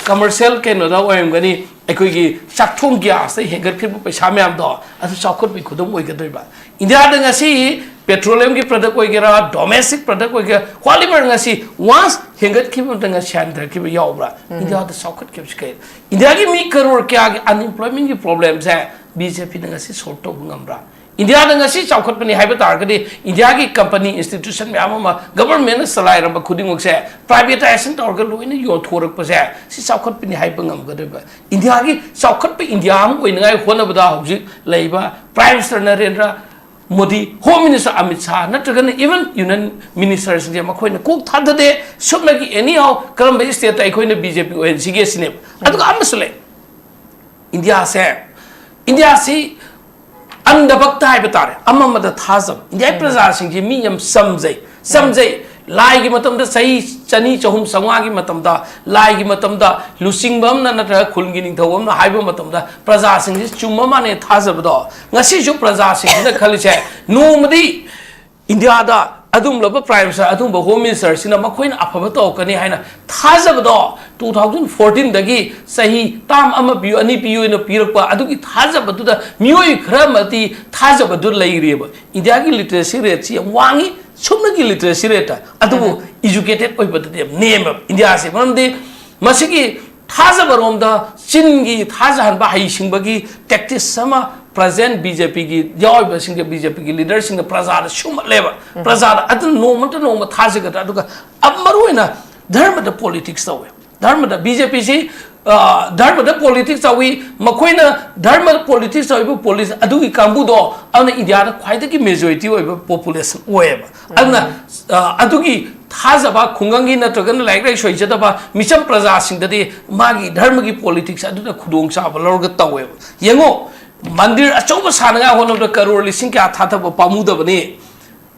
ꯀꯃꯔꯁꯤꯌꯦꯜ ꯀꯩꯅꯣꯗ ꯑꯣꯏꯔꯝꯒꯅꯤ, ꯑꯩꯈꯣꯏꯒꯤ ꯆꯥꯛꯊꯣꯡ ꯒ꯭ꯌꯥꯁꯇ ꯍꯦꯟꯒꯠꯈ꯭ꯔꯤꯕ ꯄꯩꯁꯥ ꯃꯌꯥꯝꯗꯣ ꯑꯗꯨ ꯆꯥꯎꯈꯠꯄꯒꯤ ꯈꯨꯗꯝ ꯑꯣꯏꯒꯗꯣꯏꯕ꯫ ꯏꯟꯗꯤꯌꯥꯗ ꯉꯁꯤ ꯄꯦꯇ꯭ꯔꯣꯂꯤꯌꯝꯒꯤ ꯄ꯭ꯔꯗꯛ ꯑꯣꯏꯒꯦꯔꯥ, ꯗꯣꯃꯦꯁꯇꯤꯛ ꯄ꯭ꯔꯗꯛ ꯑꯣꯏꯒꯦꯔꯥ, ꯋꯥꯂꯤꯕꯔ ꯉꯁꯤ ꯋꯥꯟꯁ ꯍꯦꯟꯒꯠꯈꯤꯕ ꯃꯇꯝꯗ ꯁꯦꯟꯊꯔꯛꯈꯤꯕ ꯌꯥꯎꯕ꯭ꯔꯥ? ꯏꯟꯗꯤꯌꯥꯗ ꯆꯥꯎꯈꯠꯈꯤꯕꯁꯤ ꯀꯩ? ꯏꯟꯗꯤꯌꯥꯒꯤ ꯃꯤ ꯀꯔꯣꯔ ꯀꯌꯥꯒꯤ ꯑꯟꯏꯝꯄ꯭ꯂꯣꯏꯃꯦꯟꯒꯤ ꯄ꯭ꯔꯣꯕ꯭ꯂꯦꯝꯁꯦ ꯕꯤ ꯖꯦ ꯄꯤꯅ ꯉꯁꯤ ꯁꯣꯜꯕ ꯇꯧꯕ ꯉꯝꯕ꯭ꯔꯥ? ꯏꯟꯗꯤꯌꯥꯗ ꯉꯁꯤ ꯆꯥꯎꯈꯠꯄꯅꯤ ꯍꯥꯏꯕ ꯇꯥꯔꯒꯗꯤ ꯏꯟꯗꯤꯌꯥꯒꯤ ꯀꯝꯄꯅꯤ, ꯏꯟꯁꯇꯤꯇ꯭ꯌꯨꯁꯟ ꯃꯌꯥꯝ ꯑꯃ ꯒꯕꯔꯃꯦꯟꯅ ꯆꯂꯥꯏꯔꯝꯕ ꯈꯨꯗꯤꯡꯃꯛꯁꯦ ꯄ꯭ꯔꯥꯏꯚꯦꯇꯥꯏꯖꯦꯁꯟ ꯇꯧꯔꯒ ꯂꯣꯏꯅ ꯌꯣꯟꯊꯣꯔꯛꯄꯁꯦ ꯁꯤ ꯆꯥꯎꯈꯠꯄꯅꯤ ꯍꯥꯏꯕ ꯉꯝꯒꯗꯣꯏꯕ? ꯏꯟꯗꯤꯌꯥꯒꯤ ꯆꯥꯎꯈꯠꯄ ꯏꯟꯗꯤꯌꯥ ꯑꯃ ꯑꯣꯏꯅꯉꯥꯏ ꯍꯣꯠꯅꯕꯗ ꯍꯧꯖꯤꯛ ꯂꯩꯔꯤꯕ prime minister Narendra Modi, home minister Amit Shah, ꯅꯠꯇ꯭ꯔꯒꯅ ꯏꯚꯟ ꯌꯨꯅꯤꯌꯟ ꯃꯤꯅꯤꯁꯇꯔꯁꯤꯡꯁꯦ ꯃꯈꯣꯏꯅ ꯀꯣꯛ ꯊꯥꯗꯗꯦ꯫ ꯁꯨꯞꯅꯒꯤ ꯑꯦꯅꯤ ꯍꯥꯎ ꯀꯔꯝꯕ ꯁ꯭ꯇꯦꯠꯇ ꯑꯩꯈꯣꯏꯅ ꯕꯤ ꯖꯦ ꯄꯤ ꯑꯣꯏꯍꯟꯁꯤꯒꯦ ꯁꯤꯅꯦꯕ꯫ ꯑꯗꯨꯒ ꯑꯃꯁꯨ ꯂꯩ, ꯏꯟꯗꯤꯌꯥꯁꯦ, ꯏꯟꯗꯤꯌꯥꯁꯤ ꯑꯟꯙꯚꯛꯇ ꯍꯥꯏꯕ ꯇꯥꯔꯦ, ꯑꯃꯃꯗ ꯊꯥꯖꯕ꯫ ꯏꯟꯗꯤꯌꯥꯒꯤ ꯄ꯭ꯔꯖꯥꯁꯤꯡꯁꯤ ꯃꯤ ꯌꯥꯝ ꯆꯝꯖꯩ, ꯆꯝꯖꯩ꯫ ꯂꯥꯏꯒꯤ ꯃꯇꯝꯗ, ꯆꯍꯤ ꯆꯅꯤ, ꯆꯍꯨꯝ, ꯆꯥꯝꯃꯉꯥꯒꯤ ꯃꯇꯝꯗ, ꯂꯥꯏꯒꯤ ꯃꯇꯝꯗ ꯂꯨꯆꯤꯡꯕ ꯑꯃꯅ ꯅꯠꯇ꯭ꯔꯒ ꯈꯨꯜꯒꯤ ꯅꯤꯡꯊꯧ ꯑꯃꯅ ꯍꯥꯏꯕ ꯃꯇꯝꯗ ꯄ꯭ꯔꯖꯥꯁꯤꯡꯁꯤ ꯆꯨꯝꯕ ꯃꯥꯟꯅꯩ ꯊꯥꯖꯕꯗꯣ, ꯉꯁꯤꯁꯨ ꯄ꯭ꯔꯖꯥꯁꯤꯡꯁꯤꯅ ꯈꯜꯂꯤꯁꯦ, ꯅꯣꯡꯃꯗꯤ ꯏꯟꯗꯤꯌꯥꯗ ꯑꯗꯨꯒꯨꯝꯂꯕ ꯄ꯭ꯔꯥꯏꯝ ꯃꯤꯅꯤꯁꯇꯔ, ꯑꯗꯨꯒꯨꯝꯕ ꯍꯣꯝ ꯃꯤꯅꯤꯁꯇꯔꯁꯤꯅ ꯃꯈꯣꯏꯅ ꯑꯐꯕ ꯇꯧꯔꯛꯀꯅꯤ ꯍꯥꯏꯅ ꯊꯥꯖꯕꯗꯣ, ꯇꯨ ꯊꯥꯎꯖꯟ ꯐꯣꯔꯇꯤꯟꯗꯒꯤ ꯆꯍꯤ ꯇꯥꯝ ꯑꯃ ꯄꯤꯌꯨ, ꯑꯅꯤ ꯄꯤꯌꯨ ꯍꯥꯏꯅ ꯄꯤꯔꯛꯄ ꯑꯗꯨꯒꯤ ꯊꯥꯖꯕꯗꯨꯗ ꯃꯤꯑꯣꯏ ꯈꯔ ꯑꯃꯗꯤ ꯊꯥꯖꯕꯗꯨ ꯂꯩꯔꯤꯑꯕ꯫ ꯏꯟꯗꯤꯌꯥꯒꯤ ꯂꯤꯇꯔꯦꯁꯤ ꯔꯦꯠꯁꯤ ꯌꯥꯝ ꯋꯥꯡꯉꯤ, ꯁꯨꯞꯅꯒꯤ ꯂꯤꯇꯔꯦꯁꯤ ꯔꯦꯠꯇ, ꯑꯗꯨꯕꯨ ꯏꯖꯨꯀꯦꯇꯦꯠ ꯑꯣꯏꯕꯗꯗꯤ ꯌꯥꯝ ꯅꯦꯝꯃꯦꯕ ꯏꯟꯗꯤꯌꯥꯁꯤ꯫ ꯃꯔꯝꯗꯤ ꯃꯁꯤꯒꯤ ꯊꯥꯖꯕꯔꯣꯝꯗ ꯆꯤꯟꯒꯤ ꯊꯥꯖꯍꯟꯕ, ꯍꯩꯁꯤꯡꯕꯒꯤ ꯇꯦꯛꯇꯤꯛꯁ ꯑꯃ ꯄ꯭ꯔꯖꯦꯟ ꯕꯤ ꯖꯦ ꯄꯤꯒꯤ ꯌꯥꯎꯔꯤꯕꯁꯤꯡꯒ, ꯕꯤ ꯖꯦ ꯄꯤꯒꯤ ꯂꯤꯗꯔꯁꯤꯡꯅ ꯄ꯭ꯔꯖꯥꯗ ꯁꯨꯝꯍꯠꯂꯦꯕ꯫ ꯄ꯭ꯔꯖꯥꯗ ꯑꯗꯨ ꯅꯣꯡꯃ ꯅꯠꯇ꯭ꯔ ꯅꯣꯡꯃ ꯊꯥꯖꯒꯗ꯭ꯔꯥ? ꯑꯗꯨꯒ ꯑꯃ ꯃꯔꯨ ꯑꯣꯏꯅ ꯙꯔꯃꯗ ꯄꯣꯂꯤꯇꯤꯛꯁ ꯇꯧꯋꯦ꯫ ꯙꯔꯃꯗ ꯕꯤ ꯖꯦ ꯄꯤꯁꯤ ꯙꯔꯃꯗ ꯄꯣꯂꯤꯇꯤꯛꯁ ꯇꯧꯏ, ꯃꯈꯣꯏꯅ ꯙꯔꯃ ꯄꯣꯂꯤꯇꯤꯛꯁ ꯇꯧꯔꯤꯕ ꯄꯣꯂꯤꯁ ꯑꯗꯨꯒꯤ ꯀꯥꯡꯕꯨꯗꯣ ꯑꯗꯨꯅ ꯏꯟꯗꯤꯌꯥꯗ ꯈ꯭ꯋꯥꯏꯗꯒꯤ ꯃꯦꯖꯣꯔꯤꯇꯤ ꯑꯣꯏꯕ ꯄꯣꯄꯨꯂꯦꯁꯟ ꯑꯣꯏꯌꯦꯕ꯫ ꯑꯗꯨꯅ ꯑ, ꯑꯗꯨꯒꯤ ꯊꯥꯖꯕ ꯈꯨꯡꯒꯪꯒꯤ ꯅꯠꯇ꯭ꯔꯒꯅ ꯂꯥꯏꯔꯤꯛ ꯂꯥꯏꯁꯨ ꯍꯩꯖꯗꯕ ꯃꯤꯆꯝ ꯄ꯭ꯔꯖꯥꯁꯤꯡꯗꯗꯤ ꯃꯥꯒꯤ ꯙꯔꯃꯒꯤ ꯄꯣꯂꯤꯇꯤꯛꯁ ꯑꯗꯨꯗ ꯈꯨꯗꯣꯡꯆꯥꯕ ꯂꯧꯔꯒ ꯇꯧꯋꯦꯕ꯫ ꯌꯦꯡꯉꯣ, ꯃꯟꯗꯤꯔ ꯑꯆꯧꯕ ꯁꯥꯅꯉꯥꯏ ꯍꯣꯠꯅꯕꯗ ꯀꯔꯣꯔ ꯂꯤꯁꯤꯡ ꯀꯌꯥ ꯊꯥꯊꯕ ꯄꯥꯝꯃꯨꯗꯕꯅꯤ꯫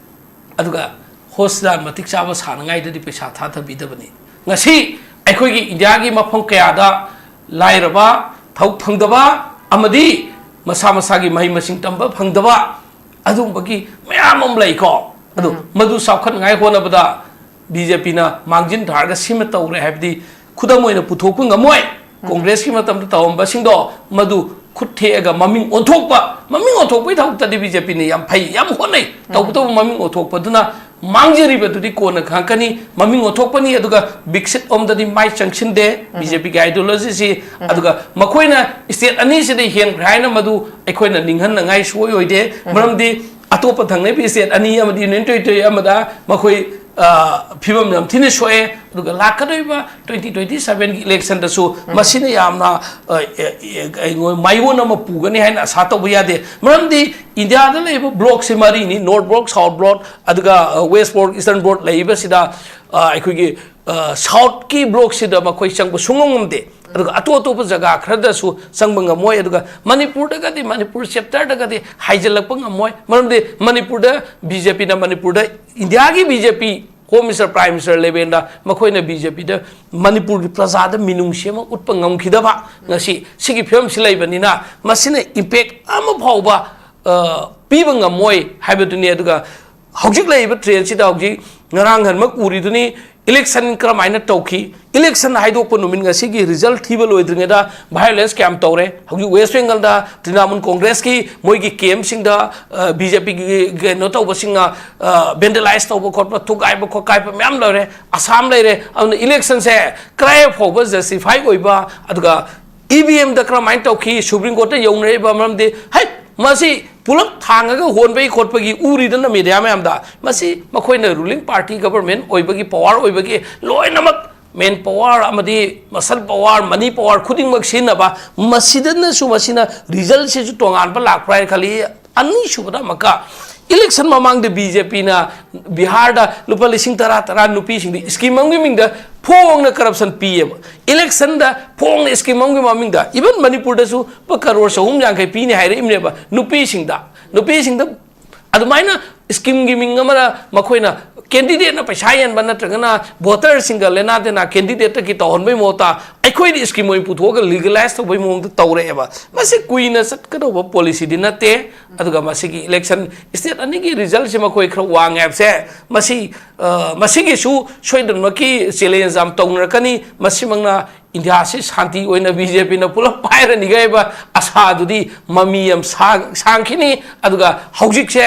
ꯑꯗꯨꯒ ꯍꯣꯁꯄꯤꯇꯥꯜ ꯃꯇꯤꯛ ꯆꯥꯕ ꯁꯥꯅꯉꯥꯏꯗꯗꯤ ꯄꯩꯁꯥ ꯊꯥꯊꯕꯤꯗꯕꯅꯤ꯫ ꯉꯁꯤ ꯑꯩꯈꯣꯏꯒꯤ ꯏꯟꯗꯤꯌꯥꯒꯤ ꯃꯐꯝ ꯀꯌꯥꯗ ꯂꯥꯏꯔꯕ, ꯊꯕꯛ ꯐꯪꯗꯕ ꯑꯃꯗꯤ ꯃꯁꯥ ꯃꯁꯥꯒꯤ ꯃꯍꯩ ꯃꯁꯤꯡ ꯇꯝꯕ ꯐꯪꯗꯕ ꯑꯗꯨꯒꯨꯝꯕꯒꯤ ꯃꯌꯥꯝ ꯑꯃ ꯂꯩꯀꯣ꯫ ꯑꯗꯨ ꯎꯝ꯫ ꯃꯗꯨ ꯆꯥꯎꯈꯠꯅꯉꯥꯏ ꯍꯣꯠꯅꯕꯗ ꯕꯤ ꯖꯦ ꯄꯤꯅ ꯃꯥꯡꯖꯤꯟ ꯊꯥꯔꯒ ꯁꯤꯃ ꯇꯧꯔꯦ ꯍꯥꯏꯕꯗꯤ ꯈꯨꯗꯝ ꯑꯣꯏꯅ ꯄꯨꯊꯣꯛꯄ ꯉꯝꯃꯣꯏ꯫ ꯎꯝ꯫ ꯀꯣꯡꯒ꯭ꯔꯦꯁꯀꯤ ꯃꯇꯝꯗ ꯇꯧꯔꯝꯕꯁꯤꯡꯗꯣ ꯃꯗꯨ ꯈꯨꯠ ꯊꯦꯛꯑꯒ ꯃꯃꯤꯡ ꯑꯣꯟꯊꯣꯛꯄ, ꯃꯃꯤꯡ ꯑꯣꯟꯊꯣꯛꯄꯒꯤ ꯊꯕꯛꯇꯗꯤ ꯕꯤ ꯖꯦ ꯄꯤꯅ ꯌꯥꯝ ꯐꯩ, ꯌꯥꯝ ꯍꯣꯠꯅꯩ꯫ ꯎꯝ꯫ ꯇꯧꯕꯇꯕꯨ ꯃꯃꯤꯡ ꯑꯣꯟꯊꯣꯛꯄꯗꯨꯅ ꯃꯥꯡꯖꯔꯤꯕꯗꯨꯗꯤ ꯀꯣꯟꯅ ꯈꯪꯉꯛꯀꯅꯤ꯫ ꯃꯃꯤꯡ ꯑꯣꯟꯊꯣꯛꯄꯅꯤ, ꯑꯗꯨꯒ ꯕꯤꯛꯁꯤꯠ ꯑꯣꯝꯗꯗꯤ ꯃꯥꯏ ꯆꯪꯁꯤꯟꯗꯦ꯫ ꯎꯝ꯫ ꯕꯤ ꯖꯦ ꯄꯤꯒꯤ ꯑꯥꯏꯗꯤꯌꯣꯂꯣꯖꯤꯁꯤ꯫ ꯎꯝ꯫ ꯑꯗꯨꯒ ꯃꯈꯣꯏꯅ ꯁ꯭ꯇꯦꯠ ꯑꯅꯤꯁꯤꯗ ꯍꯦꯟꯈ꯭ꯔꯦ ꯍꯥꯏꯅ ꯃꯗꯨ ꯑꯩꯈꯣꯏꯅ ꯅꯤꯡꯍꯟꯅꯉꯥꯏ ꯁꯨꯡꯑꯣꯏ ꯑꯣꯏꯗꯦ꯫ ꯎꯝ꯫ ꯃꯔꯝꯗꯤ ꯑꯇꯣꯞꯄ ꯊꯪꯅꯔꯤꯕ ꯁ꯭ꯇꯦꯠ ꯑꯅꯤ ꯑꯃꯗꯤ ꯌꯨꯅꯤꯌꯟ ꯇꯦꯔꯤꯇꯣꯔꯤ ꯑꯃꯗ ꯃꯈꯣꯏ, ꯑ, ꯐꯤꯕꯝ ꯌꯥꯝ ꯊꯤꯅ ꯁꯣꯛꯑꯦ꯫ ꯑꯗꯨꯒ ꯂꯥꯛꯀꯗꯧꯔꯤꯕ ꯇ꯭ꯋꯦꯟꯇꯤ ꯇ꯭ꯋꯦꯟꯇꯤ ꯁꯦꯚꯦꯟꯒꯤ ꯏꯂꯦꯛꯁꯟꯗꯁꯨ ꯎꯝ꯫ ꯃꯁꯤꯅ ꯌꯥꯝꯅ, ꯑ, ꯑ, ꯑ, ꯃꯥꯏꯑꯣꯟ ꯑꯃ ꯄꯨꯒꯅꯤ ꯍꯥꯏꯅ ꯑꯁꯥ ꯇꯧꯕ ꯌꯥꯗꯦ꯫ ꯃꯔꯝꯗꯤ ꯏꯟꯗꯤꯌꯥꯗ ꯂꯩꯔꯤꯕ ꯕ꯭ꯂꯣꯛꯁꯦ ꯃꯔꯤꯅꯤ: ꯅꯣꯔꯠ ꯕ꯭ꯂꯣꯛ, ꯁꯥꯎꯠ ꯕ꯭ꯂꯣꯛ, ꯑꯗꯨꯒ, ꯑ, ꯋꯦꯁ ꯕ꯭ꯂꯣꯛ, ꯏꯁꯇꯔꯟ ꯕ꯭ꯂꯣꯛ ꯂꯩꯔꯤꯕꯁꯤꯗ, ꯑ, ꯑꯩꯈꯣꯏꯒꯤ, ꯑ, ꯁꯥꯎꯠꯀꯤ ꯕ꯭ꯂꯣꯛꯁꯤꯗ ꯃꯈꯣꯏ ꯆꯪꯕ ꯁꯨꯡꯉꯝ ꯉꯝꯗꯦ꯫ ꯑꯗꯨꯒ ꯑꯇꯣꯞ ꯑꯇꯣꯞꯄ ꯖꯒꯥ ꯈꯔꯗꯁꯨ ꯆꯪꯕ ꯉꯝꯃꯣꯏ꯫ ꯑꯗꯨꯒ ꯃꯅꯤꯄꯨꯔꯗꯒꯗꯤ, ꯃꯅꯤꯄꯨꯔ ꯆꯦꯞꯇꯔꯗꯒꯗꯤ ꯍꯥꯏꯖꯤꯜꯂꯛꯄ ꯉꯝꯃꯣꯏ꯫ ꯃꯔꯝꯗꯤ ꯃꯅꯤꯄꯨꯔꯗ ꯕꯤ ꯖꯦ ꯄꯤꯅ, ꯃꯅꯤꯄꯨꯔꯗ ꯏꯟꯗꯤꯌꯥꯒꯤ ꯕꯤ ꯖꯦ ꯄꯤ ꯍꯣꯝ ꯃꯤꯅꯤꯁꯇꯔ, ꯄ꯭ꯔꯥꯏꯝ ꯃꯤꯅꯤꯁꯇꯔ ꯂꯦꯚꯦꯜꯗ ꯃꯈꯣꯏꯅ ꯕꯤ ꯖꯦ ꯄꯤꯗ ꯃꯅꯤꯄꯨꯔꯒꯤ ꯄ꯭ꯔꯖꯥꯗ ꯃꯤꯅꯨꯡꯁꯤ ꯑꯃ ꯎꯠꯄ ꯉꯝꯈꯤꯗꯕ ꯉꯁꯤ ꯁꯤꯒꯤ ꯐꯤꯕꯝꯁꯤ ꯂꯩꯕꯅꯤꯅ, ꯃꯁꯤꯅ ꯏꯝꯄꯦꯛ ꯑꯃ ꯐꯥꯎꯕ, ꯑ, ꯄꯤꯕ ꯉꯝꯃꯣꯏ ꯍꯥꯏꯕꯗꯨꯅꯤ꯫ ꯑꯗꯨꯒ ꯍꯧꯖꯤꯛ ꯂꯩꯔꯤꯕ ꯇ꯭ꯔꯦꯟꯁꯤꯗ ꯍꯧꯖꯤꯛ ꯉꯔꯥꯡ ꯅꯍꯥꯟꯃꯛ ꯎꯔꯤꯗꯨꯅꯤ, ꯏꯂꯦꯛꯁꯟ ꯀꯔꯝꯍꯥꯏꯅ ꯇꯧꯈꯤ? ꯏꯂꯦꯛꯁꯟ ꯍꯥꯏꯗꯣꯛꯄ ꯅꯨꯃꯤꯠ ꯉꯁꯤꯒꯤ ꯔꯤꯖꯜ ꯊꯤꯕ ꯂꯣꯏꯗ꯭ꯔꯤꯉꯩꯗ ꯚꯥꯏꯑꯣꯂꯦꯟꯁ ꯀꯌꯥꯝ ꯇꯧꯔꯦ? ꯍꯧꯖꯤꯛ ꯋꯦꯁ ꯕꯦꯡꯒꯜꯗ ꯇ꯭ꯔꯤꯅꯥꯃꯨꯜ ꯀꯣꯡꯒ꯭ꯔꯦꯁꯀꯤ ꯃꯣꯏꯒꯤ ꯀꯦꯝꯞꯁꯤꯡꯗ, ꯑ, ꯕꯤ ꯖꯦ ꯄꯤꯒꯤ ꯀꯩꯅꯣ ꯇꯧꯕꯁꯤꯡꯅ, ꯑ, ꯚꯦꯟꯗꯦꯂꯥꯏꯁ ꯇꯧꯕ ꯈꯣꯠꯄ, ꯊꯨꯒꯥꯏꯕ ꯈꯣꯠꯀꯥꯏꯕ ꯃꯌꯥꯝ ꯂꯩꯔꯦ꯫ ꯑꯁꯥꯝ ꯂꯩꯔꯦ꯫ ꯑꯗꯨꯅ ꯏꯂꯦꯛꯁꯟꯁꯦ ꯀꯗꯥꯏ ꯐꯥꯎꯕ ꯖꯁꯇꯤꯐꯥꯏ ꯑꯣꯏꯕ, ꯑꯗꯨꯒ ꯏ ꯚꯤ ꯑꯦꯝꯗ ꯀꯔꯝꯍꯥꯏꯅ ꯇꯧꯈꯤ, ꯁꯨꯄ꯭ꯔꯤꯝ ꯀꯣꯔꯠꯇ ꯌꯧꯅꯔꯤꯕ ꯃꯔꯝꯗꯤ, ꯍꯩ, ꯃꯁꯤ ꯄꯨꯂꯞ ꯊꯥꯡꯉꯒ ꯍꯣꯟꯕꯒꯤ ꯈꯣꯠꯄꯒꯤ ꯎꯔꯤꯗꯅ ꯃꯦꯗꯤꯌꯥ ꯃꯌꯥꯝꯗ, ꯃꯁꯤ ꯃꯈꯣꯏꯅ ꯔꯨꯂꯤꯡ ꯄꯥꯔꯇꯤ ꯒꯕꯔꯃꯦꯟ ꯑꯣꯏꯕꯒꯤ, ꯄꯋꯥꯔ ꯑꯣꯏꯕꯒꯤ ꯂꯣꯏꯅꯃꯛ ꯃꯦꯟ ꯄꯋꯥꯔ ꯑꯃꯗꯤ ꯃꯁꯜ ꯄꯋꯥꯔ, ꯃꯅꯤ ꯄꯋꯥꯔ ꯈꯨꯗꯤꯡꯃꯛ ꯁꯤꯖꯤꯟꯅꯕ, ꯃꯁꯤꯗꯅꯁꯨ ꯃꯁꯤꯅ ꯔꯤꯖꯜꯁꯤꯁꯨ ꯇꯣꯉꯥꯟꯕ ꯂꯥꯛꯄ꯭ꯔꯥ ꯍꯥꯏꯅ ꯈꯜꯂꯤ꯫ ꯑꯅꯤꯁꯨꯕꯗ ꯑꯃꯨꯛꯀ ꯏꯂꯦꯛꯁꯟ ꯃꯃꯥꯡꯗ ꯕꯤ ꯖꯦ ꯄꯤꯅ ꯕꯤꯍꯥꯔꯗ ꯂꯨꯄꯥ ꯂꯤꯁꯤꯡ ꯇꯔꯥ ꯇꯔꯥ ꯅꯨꯄꯤꯁꯤꯡꯗ ꯁ꯭ꯀꯤꯝ ꯑꯃꯒꯤ ꯃꯤꯡꯗ ꯐꯣꯡꯅ ꯀꯔꯞꯁꯟ ꯄꯤꯌꯦꯕ꯫ ꯏꯂꯦꯛꯁꯟꯗ ꯐꯣꯡꯅ ꯁ꯭ꯀꯤꯝ ꯑꯃꯒꯤ ꯃꯃꯤꯡꯗ, ꯏꯚꯟ ꯃꯅꯤꯄꯨꯔꯗꯁꯨ ꯂꯨꯄꯥ ꯀꯔꯣꯔ ꯆꯍꯨꯝ ꯌꯥꯡꯈꯩ ꯄꯤꯅꯤ ꯍꯥꯏꯔꯛꯏꯕꯅꯦꯕ ꯅꯨꯄꯤꯁꯤꯡꯗ꯫ ꯅꯨꯄꯤꯁꯤꯡꯗ ꯑꯗꯨꯃꯥꯏꯅ ꯁ꯭ꯀꯤꯝꯒꯤ ꯃꯤꯡ ꯑꯃꯅ ꯃꯈꯣꯏꯅ ꯀꯦꯟꯗꯤꯗꯦꯠꯅ ꯄꯩꯁꯥ ꯌꯦꯟꯕ ꯅꯠꯇ꯭ꯔꯒꯅ ꯚꯣꯇꯔꯁꯤꯡꯒ ꯂꯦꯅꯥ ꯇꯦꯅꯥ ꯀꯦꯟꯗꯤꯗꯦꯠꯇꯒꯤ ꯇꯧꯍꯟꯕꯩ ꯃꯍꯨꯠꯇ ꯑꯩꯈꯣꯏꯗꯤ ꯁ꯭ꯀꯤꯝ ꯑꯣꯏꯅ ꯄꯨꯊꯣꯛꯑꯒ ꯂꯤꯒꯦꯂꯥꯏꯁ ꯇꯧꯕꯩ ꯃꯑꯣꯡꯗ ꯇꯧꯔꯛꯑꯦꯕ꯫ ꯃꯁꯤ ꯀꯨꯏꯅ ꯆꯠꯀꯗꯧꯕ ꯄꯣꯂꯤꯁꯤꯗꯤ ꯅꯠꯇꯦ꯫ ꯑꯗꯨꯒ ꯃꯁꯤꯒꯤ ꯏꯂꯦꯛꯁꯟ ꯁ꯭ꯇꯦꯠ ꯑꯅꯤꯒꯤ ꯔꯤꯖꯜꯁꯦ ꯃꯈꯣꯏ ꯈꯔ ꯋꯥꯡꯉꯦ ꯍꯥꯏꯕꯁꯦ, ꯃꯁꯤ, ꯑ, ꯃꯁꯤꯒꯤꯁꯨ ꯁꯣꯏꯗꯅꯃꯛꯀꯤ ꯆꯦꯂꯦꯟꯖ ꯌꯥꯝ ꯇꯧꯅꯔꯛꯀꯅꯤ꯫ ꯃꯁꯤꯃꯛꯅ ꯏꯟꯗꯤꯌꯥꯁꯤ ꯁꯥꯟꯇꯤ ꯑꯣꯏꯅ ꯕꯤ ꯖꯦ ꯄꯤꯅ ꯄꯨꯂꯞ ꯄꯥꯏꯔꯅꯤꯒ ꯍꯥꯏꯕ ꯑꯁꯥꯗꯨꯗꯤ ꯃꯃꯤ ꯌꯥꯝ ꯁꯥꯡ-, ꯁꯥꯡꯈꯤꯅꯤ꯫ ꯑꯗꯨꯒ ꯍꯧꯖꯤꯛꯁꯦ,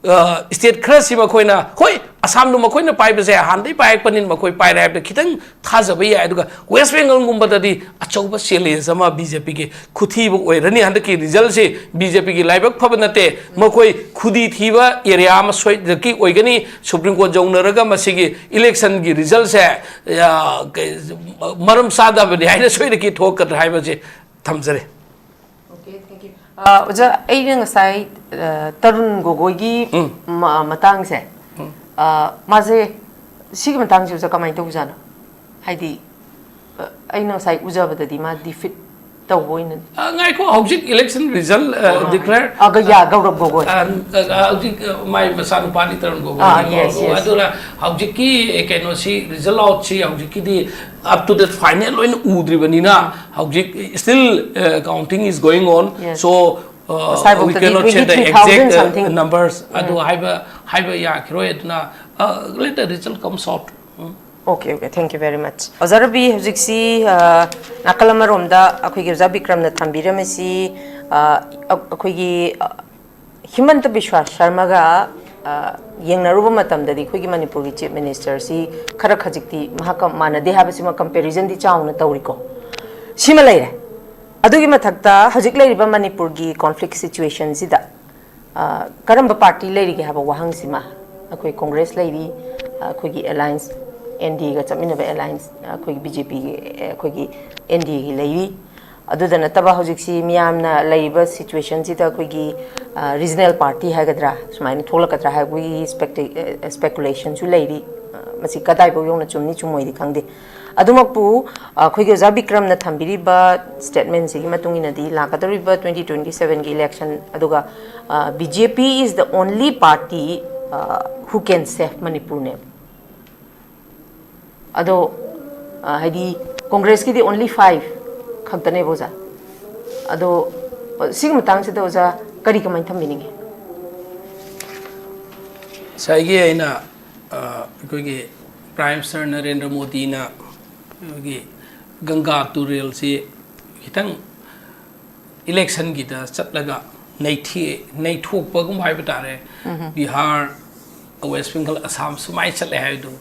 ꯑ, ꯁ꯭ꯇꯦꯠ ꯈꯔꯁꯤ ꯃꯈꯣꯏꯅ, ꯍꯣꯏ, ꯑꯁꯥꯝꯗꯣ ꯃꯈꯣꯏꯅ ꯄꯥꯏꯕꯁꯦ ꯍꯥꯟꯅꯗꯩ ꯄꯥꯏꯔꯛꯄꯅꯤꯅ ꯃꯈꯣꯏ ꯄꯥꯏꯔꯦ ꯍꯥꯏꯕꯗ ꯈꯤꯇꯪ ꯊꯥꯖꯕ ꯌꯥꯏ꯫ ꯑꯗꯨꯒ ꯋꯦꯁ ꯕꯦꯡꯒꯜꯒꯨꯝꯕꯗꯗꯤ ꯑꯆꯧꯕ ꯆꯦꯂꯦꯟꯖ ꯑꯃ ꯕꯤ ꯖꯦ ꯄꯤꯒꯤ ꯈꯨꯊꯤꯕ ꯑꯣꯏꯔꯅꯤ꯫ ꯍꯟꯗꯛꯀꯤ ꯔꯤꯖꯜꯁꯤ ꯕꯤ ꯖꯦ ꯄꯤꯒꯤ ꯂꯥꯏꯕꯛ ꯐꯕ ꯅꯠꯇꯦ꯫ ꯃꯈꯣꯏ ꯈꯨꯗꯤ ꯊꯤꯕ ꯑꯦꯔꯤꯌꯥ ꯑꯃ ꯁꯣꯏꯗꯅꯀꯤ ꯑꯣꯏꯒꯅꯤ꯫ ꯁꯨꯄ꯭ꯔꯤꯝ ꯀꯣꯔꯠ ꯌꯧꯅꯔꯒ ꯃꯁꯤꯒꯤ ꯏꯂꯦꯛꯁꯟꯒꯤ ꯔꯤꯖꯜꯁꯦ, ꯑ, ꯀꯩ-, ꯃꯔꯝ ꯆꯥꯗꯕꯅꯤ ꯍꯥꯏꯅ ꯁꯣꯏꯗꯅꯀꯤ ꯊꯣꯛꯀꯗ꯭ꯔꯥ ꯍꯥꯏꯕꯁꯦ ꯊꯝꯖꯔꯤ꯫ Okay, thank you. ꯑ, ꯑꯣꯖꯥ, ꯑꯩꯅ ꯉꯁꯥꯏ, ꯑ, ꯇꯔꯨꯟ ꯒꯣꯒꯣꯏꯒꯤ ꯎꯝ꯫ ꯃ-, ꯃꯇꯥꯡꯁꯦ, ꯎꯝ꯫ ꯑ, ꯃꯥꯁꯦ ꯁꯤꯒꯤ ꯃꯇꯥꯡꯁꯦ ꯑꯣꯖꯥ ꯀꯃꯥꯏꯅ ꯇꯧꯕꯖꯥꯠꯅꯣ? ꯍꯥꯏꯗꯤ, ꯑ, ꯑꯩꯅ ꯉꯁꯥꯏ ꯎꯖꯕꯗꯗꯤ ꯃꯥ ꯗꯤꯐꯤꯠ ꯇꯧꯕ ꯑꯣꯏꯅ ꯑ, ꯉꯥꯏꯈꯣ, ꯍꯧꯖꯤꯛ ꯏꯂꯦꯛꯁꯟ ꯔꯤꯖꯜ, ꯑ, ꯗꯤꯀ꯭ꯂꯦꯌꯔ ꯑ, ꯒ-, ꯌꯥ, ꯒꯧꯔꯕ ꯒꯣꯒꯣꯏ꯫ ꯑ, ꯑ, ꯍꯧꯖꯤꯛ, ꯑ, ꯃꯥꯏ ꯃꯆꯥꯅꯨꯄꯥꯅꯤ ꯇꯔꯨꯟ ꯒꯣꯒꯣꯏ ꯑꯥ, ꯍꯥꯏꯀꯣ꯫ Yes, yes. ꯑꯗꯨꯅ ꯍꯧꯖꯤꯛꯀꯤ, ꯑ, ꯀꯩꯅꯣꯁꯤ, ꯔꯤꯖꯜ ꯑꯥꯎꯠꯁꯤ ꯍꯧꯖꯤꯛꯀꯤꯗꯤ up to date final ꯑꯣꯏꯅ ꯎꯗ꯭ꯔꯤꯕꯅꯤꯅ ꯍꯧꯖꯤꯛ still, ꯑ, counting is going on. Yes. So, ꯑ, we ꯉꯁꯥꯏꯐꯥꯎꯗꯗꯤ cannot say the twenty three thousand exact, ꯑ, something. Numbers. ꯑꯗꯨ ꯎꯝ꯫ ꯍꯥꯏꯕ, ꯍꯥꯏꯕ ꯌꯥꯈꯤꯔꯣꯏ꯫ ꯑꯗꯨꯅ, ꯑ, let the result comes out. Um. Okay, okay, thank you very much. ꯑꯣꯖꯥ ꯔꯕꯤ, ꯍꯧꯖꯤꯛꯁꯤ, ꯑ, ꯅꯥꯀꯜ ꯑꯃꯔꯣꯝꯗ ꯑꯩꯈꯣꯏꯒꯤ ꯑꯣꯖꯥ ꯕꯤꯀ꯭ꯔꯝꯅ ꯊꯝꯕꯤꯔꯝꯃꯤꯁꯤ, ꯑ, ꯑ, ꯑꯩꯈꯣꯏꯒꯤ, ꯑ, ꯍꯤꯃꯟꯇ ꯕꯤꯁ꯭ꯋꯥ ꯁꯔꯃꯒ, ꯑ, ꯌꯦꯡꯅꯔꯨꯕ ꯃꯇꯝꯗꯗꯤ ꯑꯩꯈꯣꯏꯒꯤ ꯃꯅꯤꯄꯨꯔꯒꯤ ꯆꯤꯐ ꯃꯤꯅꯤꯁꯇꯔꯁꯤ ꯈꯔ ꯈꯖꯤꯛꯇꯤ ꯃꯍꯥꯛꯀ ꯃꯥꯟꯅꯗꯦ ꯍꯥꯏꯕꯁꯤꯃ ꯀꯝꯄꯦꯔꯤꯖꯟꯗꯤ ꯆꯥꯎꯅ ꯇꯧꯔꯤꯀꯣ꯫ ꯁꯤꯃ ꯂꯩꯔꯦ꯫ ꯑꯗꯨꯒꯤ ꯃꯊꯛꯇ ꯍꯧꯖꯤꯛ ꯂꯩꯔꯤꯕ ꯃꯅꯤꯄꯨꯔꯒꯤ ꯀꯣꯟꯐ꯭ꯂꯤꯛ ꯁꯤꯆꯨꯋꯦꯁꯟꯁꯤꯗ, ꯑ, ꯀꯔꯝꯕ ꯄꯥꯔꯇꯤ ꯂꯩꯔꯤꯒꯦ ꯍꯥꯏꯕ ꯋꯥꯍꯪꯁꯤꯃ, ꯑꯩꯈꯣꯏ ꯀꯣꯡꯒ꯭ꯔꯦꯁ ꯂꯩꯔꯤ, ꯑꯩꯈꯣꯏꯒꯤ ꯑꯦꯂꯥꯏꯟꯁ ꯑꯦꯟ ꯗꯤ ꯑꯦꯒ ꯆꯠꯃꯤꯟꯅꯕ ꯑꯦꯂꯥꯏꯟꯁ ꯑꯩꯈꯣꯏꯒꯤ ꯕꯤ ꯖꯦ ꯄꯤꯒꯤ ꯑꯩꯈꯣꯏꯒꯤ ꯑꯦꯟ ꯗꯤ ꯑꯦꯒꯤ ꯂꯩꯔꯤ꯫ ꯑꯗꯨꯗ ꯅꯠꯇꯕ ꯍꯧꯖꯤꯛꯁꯤ ꯃꯤꯌꯥꯝꯅ ꯂꯩꯔꯤꯕ ꯁꯤꯆꯨꯋꯦꯁꯟꯁꯤꯗ ꯑꯩꯈꯣꯏꯒꯤ ꯔꯤꯖꯅꯦꯜ ꯄꯥꯔꯇꯤ ꯍꯥꯏꯒꯗ꯭ꯔꯥ, ꯁꯨꯃꯥꯏꯅ ꯊꯣꯛꯂꯛꯀꯗ꯭ꯔꯥ ꯍꯥꯏꯕꯒꯤ ꯁ꯭ꯄꯦꯀꯨꯂꯦꯁꯟꯁꯨ ꯂꯩꯔꯤ꯫ ꯃꯁꯤ ꯀꯗꯥꯏꯐꯥꯎ ꯌꯧꯅ ꯆꯨꯝꯅꯤ ꯆꯨꯝꯃꯣꯏꯗꯤ ꯈꯪꯗꯦ꯫ ꯑꯗꯨꯃꯛꯄꯨ ꯑꯩꯈꯣꯏꯒꯤ ꯑꯣꯖꯥ ꯕꯤꯀ꯭ꯔꯝꯅ ꯊꯝꯕꯤꯔꯤꯕ ꯁ꯭ꯇꯦꯠꯃꯦꯟꯁꯤꯒꯤ ꯃꯇꯨꯡ ꯏꯟꯅꯗꯤ ꯂꯥꯛꯀꯗꯧꯔꯤꯕ ꯇ꯭ꯋꯦꯟꯇꯤ ꯇ꯭ꯋꯦꯟꯇꯤ ꯁꯕꯦꯟꯒꯤ ꯏꯂꯦꯛꯁꯟ ꯑꯗꯨꯒ B J P is the only party who can save ꯃꯅꯤꯄꯨꯔꯅꯦꯕ꯫ ꯑꯗꯣ ꯍꯥꯏꯗꯤ ꯀꯣꯡꯒ꯭ꯔꯦꯁꯀꯤꯗꯤ only five ꯈꯛꯇꯅꯦꯕ ꯑꯣꯖꯥ꯫ ꯑꯗꯣ ꯁꯤꯒꯤ ꯃꯇꯥꯡꯁꯤꯗ ꯑꯣꯖꯥ ꯀꯔꯤ ꯀꯃꯥꯏꯅ ꯊꯝꯕꯤꯅꯤꯡꯉꯤ? ꯉꯁꯥꯏꯒꯤ ꯑꯩꯅ ꯑꯩꯈꯣꯏꯒꯤ ꯄ꯭ꯔꯥꯏꯝ ꯃꯤꯅꯤꯁꯇꯔ ꯅꯔꯦꯟꯗ꯭ꯔ ꯃꯣꯗꯤꯅ ꯑꯩꯈꯣꯏꯒꯤ ꯒꯪꯒꯥ ꯇꯨꯔꯦꯜꯁꯤ ꯈꯤꯇꯪ ꯏꯂꯦꯛꯁꯟꯒꯤꯗ ꯆꯠꯂꯒ ꯅꯩꯊꯦꯛ ꯅꯩꯊꯣꯛꯄꯒꯨꯝꯕ ꯍꯥꯏꯕ ꯇꯥꯔꯦ꯫ ꯕꯤꯍꯥꯔ, ꯋꯦꯁ ꯕꯦꯡꯒꯜ, ꯑꯁꯥꯝ ꯁꯨꯃꯥꯏꯅ ꯆꯠꯂꯦ ꯍꯥꯏꯕꯗꯨ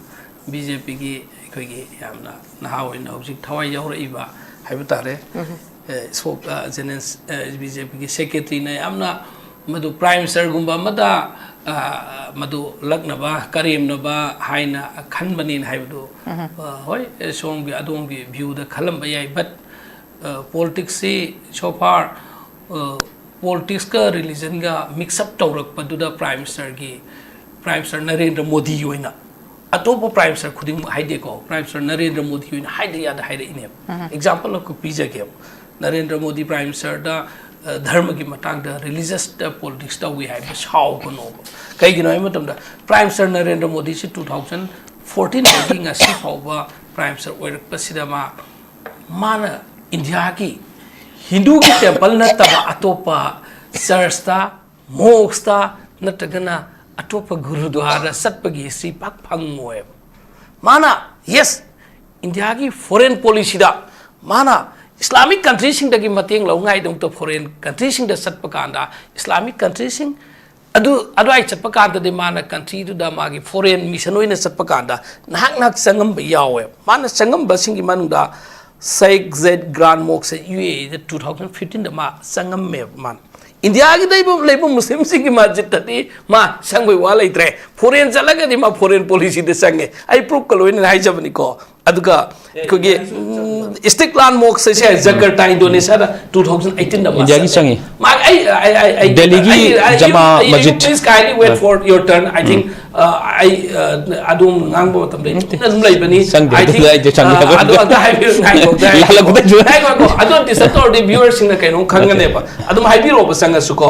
ꯕꯤ ꯖꯦ ꯄꯤꯒꯤ ꯑꯩꯈꯣꯏꯒꯤ ꯌꯥꯝꯅ ꯅꯍꯥ ꯑꯣꯏꯅ ꯍꯧꯖꯤꯛ ꯊꯋꯥꯏ ꯌꯥꯎꯔꯛꯏꯕ ꯍꯥꯏꯕ ꯇꯥꯔꯦ꯫ ꯁꯣꯛ ꯖꯦꯅꯦꯟꯁ ꯕꯤ ꯖꯦ ꯄꯤꯒꯤ ꯁꯦꯀ꯭ꯔꯦꯇꯔꯤꯅ ꯌꯥꯝꯅ ꯃꯗꯨ ꯄ꯭ꯔꯥꯏꯝ ꯃꯤꯅꯤꯁꯇꯔꯒꯨꯝꯕ ꯑꯃꯗ ꯃꯗꯨ ꯂꯛꯅꯕ ꯀꯔꯦꯝꯅꯕ ꯍꯥꯏꯅ ꯈꯟꯕꯅꯦꯅ ꯍꯥꯏꯕꯗꯨ, ꯍꯣꯏ, ꯁꯣꯝꯒꯤ ꯑꯗꯣꯝꯒꯤ ꯚ꯭ꯌꯨꯗ ꯈꯜꯂꯝꯕ ꯌꯥꯏ꯫ ꯕꯠ ꯄꯣꯂꯤꯇꯤꯛꯁꯁꯤ ꯁꯣ ꯐꯥꯔ ꯄꯣꯂꯤꯇꯤꯛꯁꯀ ꯔꯤꯂꯤꯖꯟꯒ ꯃꯤꯛꯁ ꯑꯞ ꯇꯧꯔꯛꯄꯗꯨꯗ ꯄ꯭ꯔꯥꯏꯝ ꯃꯤꯅꯤꯁꯇꯔꯒꯤ ꯄ꯭ꯔꯥꯏꯝ ꯃꯤꯅꯤꯁꯇꯔ ꯅꯔꯦꯟꯗ꯭ꯔ ꯃꯣꯗꯤꯒꯤ ꯑꯣꯏꯅ ꯑꯇꯣꯞꯄ ꯄ꯭ꯔꯥꯏꯝ ꯃꯤꯅꯤꯁꯇꯔ ꯈꯨꯗꯤꯡꯃꯛ ꯍꯥꯏꯗꯦꯀꯣ, ꯄ꯭ꯔꯥꯏꯝ ꯃꯤꯅꯤꯁꯇꯔ ꯅꯔꯦꯟꯗ꯭ꯔ ꯃꯣꯗꯤꯒꯤ ꯑꯣꯏꯅ ꯍꯥꯏꯗ ꯌꯥꯗ ꯍꯥꯏꯔꯛꯏꯅꯦꯕ꯫ ꯑꯦꯛꯖꯥꯝꯄꯜ ꯑꯃꯈꯛ ꯄꯤꯖꯒꯦꯕ꯫ ꯅꯔꯦꯟꯗ꯭ꯔ ꯃꯣꯗꯤ ꯄ꯭ꯔꯥꯏꯝ ꯃꯤꯅꯤꯁꯇꯔꯗ ꯙꯔꯃꯒꯤ ꯃꯇꯥꯡꯗ, ꯔꯤꯂꯤꯖꯁꯇ ꯄꯣꯂꯤꯇꯤꯛꯁ ꯇꯧꯏ ꯍꯥꯏꯕ ꯁꯥꯎꯒꯅꯣꯕ꯫ ꯀꯩꯒꯤꯅꯣ ꯍꯥꯏꯕ ꯃꯇꯝꯗ ꯄ꯭ꯔꯥꯏꯝ ꯃꯤꯅꯤꯁꯇꯔ ꯅꯔꯦꯟꯗ꯭ꯔ ꯃꯣꯗꯤꯁꯤ ꯇꯨ ꯊꯥꯎꯖꯟ ꯐꯣꯔꯇꯤꯟꯗꯒꯤ ꯉꯁꯤ ꯐꯥꯎꯕ ꯄ꯭ꯔꯥꯏꯝ ꯃꯤꯅꯤꯁꯇꯔ ꯑꯣꯏꯔꯛꯄꯁꯤꯗ ꯃꯥ ꯃꯥꯅ ꯏꯟꯗꯤꯌꯥꯒꯤ ꯍꯤꯟꯗꯨꯒꯤ ꯇꯦꯝꯄꯜ ꯅꯠꯇꯕ ꯑꯇꯣꯞꯄ ꯆꯔꯆꯇ, ꯃꯣꯛꯁꯇ ꯅꯠꯇ꯭ꯔꯒꯅ ꯑꯇꯣꯞꯄ ꯒꯨꯔꯨꯗ꯭ꯋꯥꯔꯥ ꯆꯠꯄꯒꯤ ꯍꯤꯁꯇ꯭ꯔꯤ ꯄꯥꯛ ꯐꯪꯉꯣꯏꯕ꯫ ꯃꯥꯅ, ꯌꯦꯁ, ꯏꯟꯗꯤꯌꯥꯒꯤ ꯐꯣꯔꯦꯟ ꯄꯣꯂꯤꯁꯤꯗ ꯃꯥꯅ ꯏꯁꯂꯥꯃꯤꯛ ꯀꯟꯇ꯭ꯔꯤꯁꯤꯡꯗꯒꯤ ꯃꯇꯦꯡ ꯂꯧꯅꯉꯥꯏꯗꯃꯛꯇ ꯐꯣꯔꯦꯟ ꯀꯟꯇ꯭ꯔꯤꯁꯤꯡꯗ ꯆꯠꯄ ꯀꯥꯟꯗ ꯏꯁꯂꯥꯃꯤꯛ ꯀꯟꯇ꯭ꯔꯤꯁꯤꯡ ꯑꯗꯨ ꯑꯗꯨꯋꯥꯏ ꯆꯠꯄ ꯀꯥꯟꯗꯗꯤ ꯃꯥꯅ ꯀꯟꯇ꯭ꯔꯤꯗꯨꯗ ꯃꯥꯒꯤ ꯐꯣꯔꯦꯟ ꯃꯤꯁꯟ ꯑꯣꯏꯅ ꯆꯠꯄ ꯀꯥꯟꯗ ꯅꯍꯥꯛ ꯅꯍꯥꯛ ꯆꯪꯉꯝꯕ ꯌꯥꯎꯋꯦ꯫ ꯃꯥꯅ ꯆꯪꯉꯝꯕꯁꯤꯡꯒꯤ ꯃꯅꯨꯡꯗ ꯁꯦꯛ ꯖꯦꯗ ꯒ꯭ꯔꯥꯟ ꯃꯣꯛꯁ ꯌꯨ ꯑꯦ ꯏꯗ ꯇꯨ ꯊꯥꯎꯖꯟ ꯐꯤꯐꯇꯤꯟꯗ ꯃꯥ ꯆꯪꯉꯝꯃꯦꯕ꯫ ꯃꯥꯅ ꯏꯟꯗꯤꯌꯥꯒꯤꯗ ꯂꯩꯕ ꯂꯩꯕ ꯃꯨꯁꯂꯤꯝꯁꯤꯡꯒꯤ ꯃꯁꯖꯤꯠꯇꯗꯤ ꯃꯥ ꯆꯪꯕꯩ ꯋꯥ ꯂꯩꯇ꯭ꯔꯦ꯫ ꯐꯣꯔꯦꯟ ꯆꯠꯂꯒꯗꯤ ꯃꯥ ꯐꯣꯔꯦꯟ ꯄꯣꯂꯤꯁꯤꯗ ꯆꯪꯉꯦ꯫ ꯑꯩ ꯄ꯭ꯔꯨꯐꯀ ꯂꯣꯏꯅꯅ ꯍꯥꯏꯖꯕꯅꯤꯀꯣ꯫ ꯑꯗꯨꯒ ꯑꯩꯈꯣꯏꯒꯤ ꯏꯁꯇꯤꯛꯂꯥꯟ ꯃꯣꯛꯁ ꯁꯦ ꯖꯀꯔꯇꯥ ꯏꯟꯗꯣꯅꯦꯁꯤꯌꯥꯗ ꯇꯨ ꯊꯥꯎꯖꯟ ꯑꯩꯇꯤꯟꯗ ꯃꯥ ꯏꯟꯗꯤꯌꯥꯒꯤ ꯆꯠꯂꯦ꯫ ꯆꯪꯉꯤ꯫ ꯃꯥ ꯑꯩ ꯑꯩ ꯑꯩ ꯑꯩ ꯗꯦꯜꯂꯤꯒꯤ ꯑꯩ- ꯑꯩ- ꯖꯃꯥ ꯑꯩ- masjid. Please kindly wait for your turn. I think, uh, ꯑꯩ uh, ꯑꯗꯨꯝ ꯉꯥꯡꯕ ꯃꯇꯝꯗ ꯑꯩ ꯇꯨꯃꯤꯟꯅ ꯑꯗꯨꯝ ꯂꯩꯕꯅꯤ꯫ ꯆꯪꯗꯦ, I think, ꯑꯗꯨꯗ ꯑꯩꯗꯤ ꯆꯪꯗꯦ꯫ Uh, ꯑꯗꯨ ꯑꯝꯇ ꯍꯥꯏꯕꯤꯌꯨ꯫ ꯉꯥꯏꯈꯣ, ꯑꯝꯇ ꯍꯥꯏꯕꯤꯌꯨ꯫ ꯂꯥꯜꯂꯛꯄꯗ ꯉꯥꯏꯈꯣ, ꯉꯥꯏꯈꯣ꯫ ꯑꯗꯨ ꯗꯤꯁꯇꯔꯕ ꯇꯧꯔꯗꯤ ꯚ꯭ꯌꯨꯋꯔꯁꯤꯡꯅ ꯀꯩꯅꯣꯝ ꯈꯪꯒꯅꯦꯕ꯫ ꯑꯗꯨꯝ ꯍꯥꯏꯕꯤꯔꯛꯑꯣꯕ ꯆꯪꯉꯁꯨꯀꯣ꯫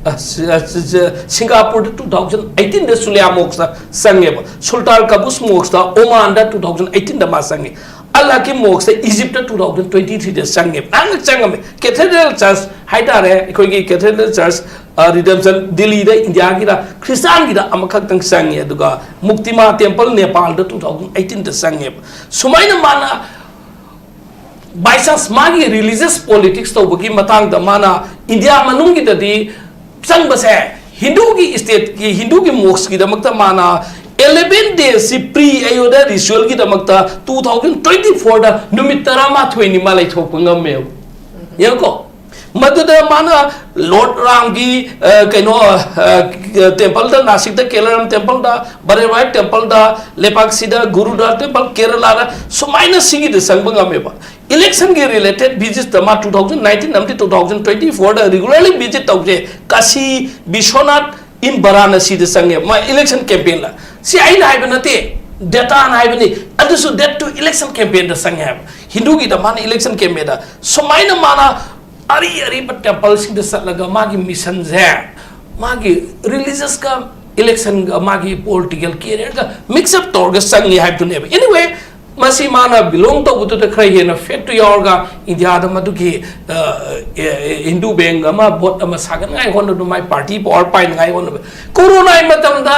ꯑ, ꯁꯤ- ꯑ, ꯁꯤ- ꯁꯤ- ꯁꯤꯡꯒꯥꯄꯨꯔꯗ ꯇꯨ ꯊꯥꯎꯖꯟ ꯑꯩꯇꯤꯟꯗ ꯁꯨꯂꯤꯌꯥ ꯃꯣꯛꯁꯇ ꯆꯪꯉꯦꯕ꯫ ꯁꯨꯜꯇꯥꯟ ꯀꯕꯨꯁ ꯃꯣꯛꯁꯇ ꯑꯣꯃꯥꯟꯗ ꯇꯨ ꯊꯥꯎꯖꯟ ꯑꯩꯇꯤꯟꯗ ꯃꯥ ꯆꯪꯉꯦ꯫ ꯑꯜ ꯍꯀꯤꯝ ꯃꯣꯛꯁꯇ ꯏꯖꯤꯞꯇ ꯇꯨ ꯊꯥꯎꯖꯟ ꯇ꯭ꯋꯦꯟꯇꯤ ꯊ꯭ꯔꯤꯗ ꯆꯪꯉꯦꯕ꯫ ꯅꯍꯥꯟ ꯆꯪꯉꯝꯃꯦ꯫ ꯀꯦꯊꯦꯗ꯭ꯔꯦꯜ ꯆꯔꯆ ꯍꯥꯏꯇꯥꯔꯦ, ꯑꯩꯈꯣꯏꯒꯤ ꯀꯦꯊꯦꯗ꯭ꯔꯦꯜ ꯆꯔꯆ, ꯑ, ꯔꯤꯗꯝꯁꯟ ꯗꯤꯜꯂꯤꯗ ꯏꯟꯗꯤꯌꯥꯒꯤꯗ ꯈ꯭ꯔꯤꯁꯇꯥꯟꯒꯤꯗ ꯑꯃꯈꯛꯇꯪ ꯆꯪꯉꯦ꯫ ꯑꯗꯨꯒ ꯃꯨꯛꯇꯤꯃꯥ ꯇꯦꯝꯄꯜ ꯅꯦꯄꯥꯜꯗ ꯇꯨ ꯊꯥꯎꯖꯟ ꯑꯩꯇꯤꯟꯗ ꯆꯪꯉꯦꯕ꯫ ꯁꯨꯃꯥꯏꯅ ꯃꯥꯅ by chance ꯃꯥꯒꯤ ꯔꯤꯂꯤꯖꯤꯌꯁ ꯄꯣꯂꯤꯇꯤꯛꯁ ꯇꯧꯕꯒꯤ ꯃꯇꯥꯡꯗ ꯃꯥꯅ ꯏꯟꯗꯤꯌꯥ ꯃꯅꯨꯡꯒꯤꯗꯗꯤ ꯆꯪꯕꯁꯦ ꯍꯤꯟꯗꯨꯒꯤ ꯁ꯭ꯇꯦꯠꯀꯤ ꯍꯤꯟꯗꯨꯒꯤ ꯃꯣꯛꯁꯀꯤꯗꯃꯛꯇ ꯃꯥꯅ eleven days ꯁꯤ pre Ayodhya ꯔꯤꯆꯨꯋꯦꯜꯒꯤꯗꯃꯛꯇ two thousand twenty ꯐꯣꯔꯗ ꯅꯨꯃꯤꯠ ꯇꯔꯥꯃꯥꯊꯣꯏꯅꯤ ꯃꯥ ꯂꯩꯊꯣꯛꯄ ꯉꯝꯃꯦꯕ꯫ ꯌꯦꯡꯉꯨꯀꯣ, ꯃꯗꯨꯗ ꯃꯥꯅ ꯂꯣꯔꯗ ꯔꯥꯝꯒꯤ, ꯑ, ꯀꯩꯅꯣ, ꯑ, ꯇꯦꯝꯄꯜꯗ, ꯅꯥꯁꯤꯛꯇ ꯀꯦꯂꯔꯝ ꯇꯦꯝꯄꯜꯗ, ꯕꯔꯦꯋꯥꯏ ꯇꯦꯝꯄꯜꯗ, ꯂꯩꯄꯥꯛꯁꯤꯗ ꯒꯨꯔꯨꯗ꯭ꯋꯥꯔ ꯇꯦꯝꯄꯜ, ꯀꯦꯔꯂꯥꯗ ꯁꯨꯃꯥꯏꯅ ꯁꯤꯒꯤꯗ ꯆꯪꯕ ꯉꯝꯃꯦꯕ꯫ ꯏꯂꯦꯛꯁꯟꯒꯤ ꯔꯤꯂꯦꯇꯦꯗ ꯚꯤꯖꯤꯠꯇ ꯃꯥ ꯇꯨ ꯊꯥꯎꯖꯟ ꯅꯥꯏꯟꯇꯤꯟ ꯑꯃꯗꯤ ꯇꯨ ꯊꯥꯎꯖꯟ ꯇ꯭ꯋꯦꯟꯇꯤ ꯐꯣꯔꯗ ꯔꯤꯒꯨꯂꯔꯂꯤ ꯚꯤꯖꯤꯠ ꯇꯧꯁꯦ꯫ ꯀꯥꯁꯤ ꯕꯤꯁ꯭ꯋꯅꯥꯊ in ꯕꯔꯥꯅꯁꯤꯗ ꯆꯪꯉꯦꯕ ꯃꯥ ꯏꯂꯦꯛꯁꯟ ꯀꯦꯝꯄꯦꯟꯗ꯫ ꯁꯤ ꯑꯩꯅ ꯍꯥꯏꯕ ꯅꯠꯇꯦ, ꯗꯦꯇꯥꯅ ꯍꯥꯏꯕꯅꯤ꯫ ꯑꯗꯨꯁꯨ ꯗꯦꯠ ꯇꯨ ꯏꯂꯦꯛꯁꯟ ꯀꯦꯝꯄꯦꯟꯗ ꯆꯪꯉꯦ ꯍꯥꯏꯕ꯫ ꯍꯤꯟꯗꯨꯒꯤꯗ ꯃꯥꯅ ꯏꯂꯦꯛꯁꯟ ꯀꯦꯝꯄꯦꯟꯗ ꯁꯨꯃꯥꯏꯅ ꯃꯥꯅ ꯑꯔꯤ ꯑꯔꯤꯕ ꯇꯦꯝꯄꯜꯁꯤꯡꯗ ꯆꯠꯂꯒ ꯃꯥꯒꯤ ꯃꯤꯁꯟꯁꯦ ꯃꯥꯒꯤ ꯔꯤꯂꯤꯖꯁꯀ ꯏꯂꯦꯛꯁꯟꯒ ꯃꯥꯒꯤ ꯄꯣꯂꯤꯇꯤꯀꯦꯜ ꯀꯦꯔꯤꯌꯔꯒ ꯃꯤꯛꯁ ꯑꯞ ꯇꯧꯔꯒ ꯆꯪꯉꯤ ꯍꯥꯏꯕꯗꯨꯅꯦꯕ꯫ ꯑꯦꯅꯤꯋꯦ, ꯃꯁꯤ ꯃꯥꯅ ꯕꯤꯂꯣꯡ ꯇꯧꯕꯗꯨꯗ ꯈꯔ ꯍꯦꯟꯅ ꯐꯦꯠꯇꯨ ꯌꯥꯎꯔꯒ ꯏꯟꯗꯤꯌꯥꯗ ꯃꯗꯨꯒꯤ, ꯑ, ꯑꯦ, ꯑꯦ, ꯍꯤꯟꯗꯨ ꯕꯦꯡ ꯑꯃ ꯚꯣꯠ ꯑꯃ ꯁꯥꯒꯠꯅꯉꯥꯏ ꯍꯣꯠꯅꯕꯗ ꯃꯥꯏ ꯄꯥꯔꯇꯤ ꯄꯋꯥꯔ ꯄꯥꯏꯅꯉꯥꯏ ꯍꯣꯠꯅꯕ꯫ ꯀꯣꯔꯣꯅꯥꯒꯤ ꯃꯇꯝꯗ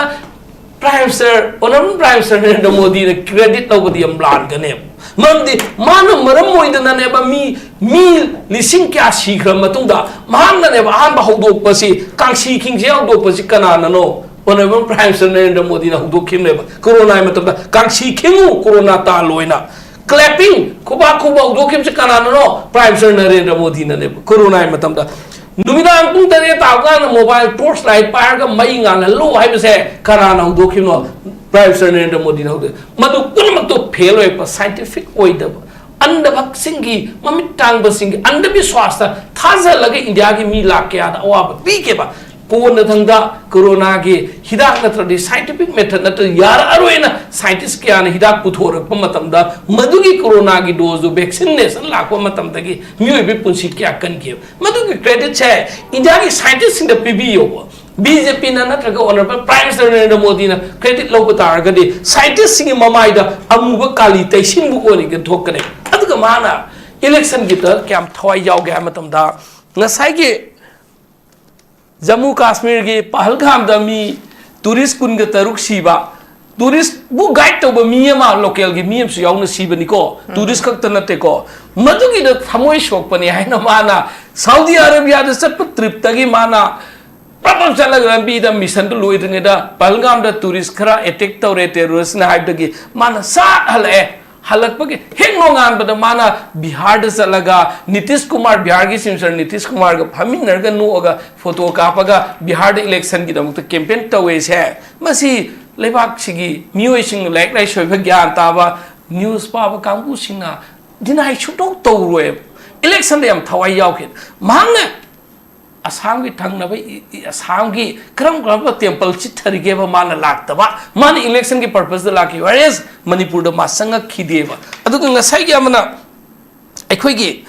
Prime Minister, Honorable Prime Minister Narendra ꯃꯣꯗꯤꯅ ꯀ꯭ꯔꯦꯗꯤꯠ ꯂꯧꯕꯗꯤ ꯌꯥꯝ ꯂꯥꯟꯒꯅꯦꯕ꯫ ꯃꯔꯝꯗꯤ ꯃꯥꯅ ꯃꯔꯝ ꯑꯣꯏꯗꯅꯅꯦꯕ ꯃꯤ, ꯃꯤ ꯂꯤꯁꯤꯡ ꯀꯌꯥ ꯁꯤꯈ꯭ꯔ ꯃꯇꯨꯡꯗ ꯃꯍꯥꯛꯅꯅꯦꯕ ꯑꯍꯥꯟꯕ ꯍꯧꯗꯣꯛꯄꯁꯤ, ꯀꯥꯡꯁꯤ ꯈꯤꯡꯖꯦ ꯍꯧꯗꯣꯛꯄꯁꯤ ꯀꯅꯥꯅꯅꯣ? Honorable Prime Minister ꯅꯔꯦꯟꯗ꯭ꯔ ꯃꯣꯗꯤꯅ ꯍꯧꯗꯣꯛꯈꯤꯕꯅꯦꯕ꯫ ꯀꯣꯔꯣꯅꯥꯒꯤ ꯃꯇꯝꯗ "ꯀꯥꯡꯁꯤ ꯈꯤꯡꯉꯨ, ꯀꯣꯔꯣꯅꯥ ꯇꯥꯜꯂꯣ" ꯍꯥꯏꯅ꯫ Clapping, ꯈꯨꯕꯥꯛ ꯈꯨꯕ ꯍꯧꯗꯣꯛꯈꯤꯕꯁꯤ ꯀꯅꯥꯅꯅꯣ? Prime Minister Narendra ꯃꯣꯗꯤꯅꯅꯦꯕ꯫ ꯀꯣꯔꯣꯅꯥꯒꯤ ꯃꯇꯝꯗ ꯅꯨꯃꯤꯗꯥꯡ ꯄꯨꯡ ꯇꯔꯦꯠ ꯇꯥꯕ ꯀꯥꯟꯗ mobile torch light ꯄꯥꯏꯔꯒ ꯃꯩ ꯉꯥꯜꯍꯜꯂꯣ ꯍꯥꯏꯕꯁꯦ ꯀꯅꯥꯅ ꯍꯧꯗꯣꯛꯈꯤꯕꯅꯣ? Prime Minister ꯅꯔꯦꯟꯗ꯭ꯔ ꯃꯣꯗꯤꯅ ꯍꯧꯗꯣꯛ꯫ ꯃꯗꯨ ꯄꯨꯝꯅꯃꯛꯇꯣ fail ꯑꯣꯏꯕ, scientific ꯑꯣꯏꯗꯕ, ꯑꯟꯙ ꯚꯛꯁꯤꯡꯒꯤ, ꯃꯃꯤꯠ ꯇꯥꯡꯕꯁꯤꯡꯒꯤ ꯑꯟꯙꯕꯤꯁ꯭ꯋꯥꯁꯇ ꯊꯥꯖꯍꯜꯂꯒ ꯏꯟꯗꯤꯌꯥꯒꯤ ꯃꯤ ꯂꯥꯛ ꯀꯌꯥꯗ ꯑꯋꯥꯕ ꯄꯤꯈꯤꯕ꯫ ꯀꯣꯟꯅꯊꯪꯗ ꯀꯣꯔꯣꯅꯥꯒꯤ ꯍꯤꯗꯥꯛ ꯅꯠꯇ꯭ꯔꯗꯤ, scientific method ꯅꯠꯇ꯭ꯔꯗꯤ ꯌꯥꯔꯛꯑꯔꯣꯏꯅ scientist ꯀꯌꯥꯅ ꯍꯤꯗꯥꯛ ꯄꯨꯊꯣꯔꯛꯄ ꯃꯇꯝꯗ, ꯃꯗꯨꯒꯤ ꯀꯣꯔꯣꯅꯥꯒꯤ dose ꯗꯨ, vaccination ꯂꯥꯛꯄ ꯃꯇꯝꯗꯒꯤ ꯃꯤꯑꯣꯏꯕꯒꯤ ꯄꯨꯟꯁꯤ ꯀꯌꯥ ꯀꯟꯈꯤꯕ꯫ ꯃꯗꯨꯒꯤ credit ꯁꯦ ꯏꯟꯗꯤꯌꯥꯒꯤ scientist ꯁꯤꯡꯗ ꯄꯤꯕꯤꯌꯣꯕ꯫ ꯕꯤ ꯖꯦ ꯄꯤꯅ ꯅꯠꯇ꯭ꯔꯒ Honourable Prime Minister ꯅꯔꯦꯟꯗ꯭ꯔ ꯃꯣꯗꯤꯅ credit ꯂꯧꯕ ꯇꯥꯔꯒꯗꯤ, scientist ꯁꯤꯡꯒꯤ ꯃꯃꯥꯏꯗ ꯑꯃꯨꯕ ꯀꯥꯂꯤ ꯇꯩꯁꯤꯟꯕ ꯑꯣꯏꯅ ꯊꯣꯛꯀꯅꯤ꯫ ꯑꯗꯨꯒ ꯃꯥꯅ election ꯒꯤꯗ ꯀꯌꯥꯝ ꯊꯋꯥꯏ ꯌꯥꯎꯒꯦ ꯍꯥꯏꯕ ꯃꯇꯝꯗ, ꯉꯁꯥꯏꯒꯤ ꯖꯝꯃꯨ ꯀꯥꯁꯃꯤꯔꯒꯤ ꯄꯍꯜꯒꯥꯝꯗ ꯃꯤ tourist ꯀꯨꯟꯒ ꯇꯔꯨꯛ ꯁꯤꯕ, tourist ꯕꯨ guide ꯇꯧꯕ ꯃꯤ ꯑꯃ, local ꯒꯤ ꯃꯤ ꯑꯃꯁꯨ ꯌꯥꯎꯅ ꯁꯤꯕꯅꯤꯀꯣ, tourist ꯈꯛꯇ ꯅꯠꯇꯦꯀꯣ꯫ ꯃꯗꯨꯒꯤꯗ ꯊꯃꯣꯏ ꯁꯣꯛꯄꯅꯤ ꯍꯥꯏꯅ ꯃꯥꯅ ꯁꯥꯎꯗꯤ ꯑꯔꯦꯕꯤꯌꯥꯗ ꯆꯠꯄ trip ꯇꯒꯤ ꯃꯥꯅ ꯄ꯭ꯔꯞ ꯄ꯭ꯔꯞ ꯆꯠꯂꯒ ꯂꯝꯕꯤꯗ mission ꯗꯨ ꯂꯣꯏꯗ꯭ꯔꯤꯉꯩꯗ ꯄꯍꯜꯒꯥꯝꯗ tourist ꯈꯔ attack ꯇꯧꯔꯦ terrorist ꯅ ꯍꯥꯏꯕꯗꯒꯤ ꯃꯥꯅ ꯁꯠ ꯍꯜꯂꯛꯑꯦ꯫ ꯍꯜꯂꯛꯄꯒꯤ ꯍꯦꯛ ꯅꯣꯡꯉꯥꯟꯕꯗ ꯃꯥꯅ ꯕꯤꯍꯥꯔꯗ ꯆꯠꯂꯒ ꯅꯤꯇꯤꯁ ꯀꯨꯃꯥꯔ, ꯕꯤꯍꯥꯔꯒꯤ Chief Minister ꯅꯤꯇꯤꯁ ꯀꯨꯃꯥꯔꯒ ꯐꯝꯃꯤꯟꯅꯔꯒ ꯅꯣꯛꯑꯒ photo ꯀꯥꯞꯄꯒ ꯕꯤꯍꯥꯔꯗ election ꯒꯤꯗꯃꯛꯇ campaign ꯇꯧꯋꯦꯁꯦ꯫ ꯃꯁꯤ ꯂꯩꯕꯥꯛꯁꯤꯒꯤ ꯃꯤꯑꯣꯏꯁꯤꯡ, ꯂꯥꯏꯔꯤꯛ ꯂꯥꯏꯁꯨ ꯍꯩꯕ, ꯒ꯭ꯌꯥꯟ ꯇꯥꯕ, news ꯄꯥꯕ ꯀꯥꯡꯕꯨꯁꯤꯡꯅ deny ꯁꯨꯡꯇꯧ ꯇꯧꯔꯣꯏꯕ꯫ Election ꯗ ꯌꯥꯝ ꯊꯋꯥꯏ ꯌꯥꯎꯈꯤ꯫ ꯃꯍꯥꯛꯅ ꯑꯁꯥꯝꯒꯤ ꯊꯪꯅꯕ ꯏ-, ꯏ-, ꯑꯁꯥꯝꯒꯤ ꯀꯔꯝ ꯀꯔꯝꯕ temple ꯆꯤꯠꯊꯔꯤꯒꯦꯕ ꯃꯥꯅ ꯂꯥꯛꯇꯕ? ꯃꯥꯅ election ꯒꯤ purpose ꯇ ꯂꯥꯛꯈꯤ, whereas ꯃꯅꯤꯄꯨꯔꯗ ꯃꯥ ꯆꯪꯉꯛꯈꯤꯗꯦꯕ꯫ ꯑꯗꯨꯒ ꯉꯁꯥꯏꯒꯤ ꯑꯃꯅ ꯑꯩꯈꯣꯏꯒꯤ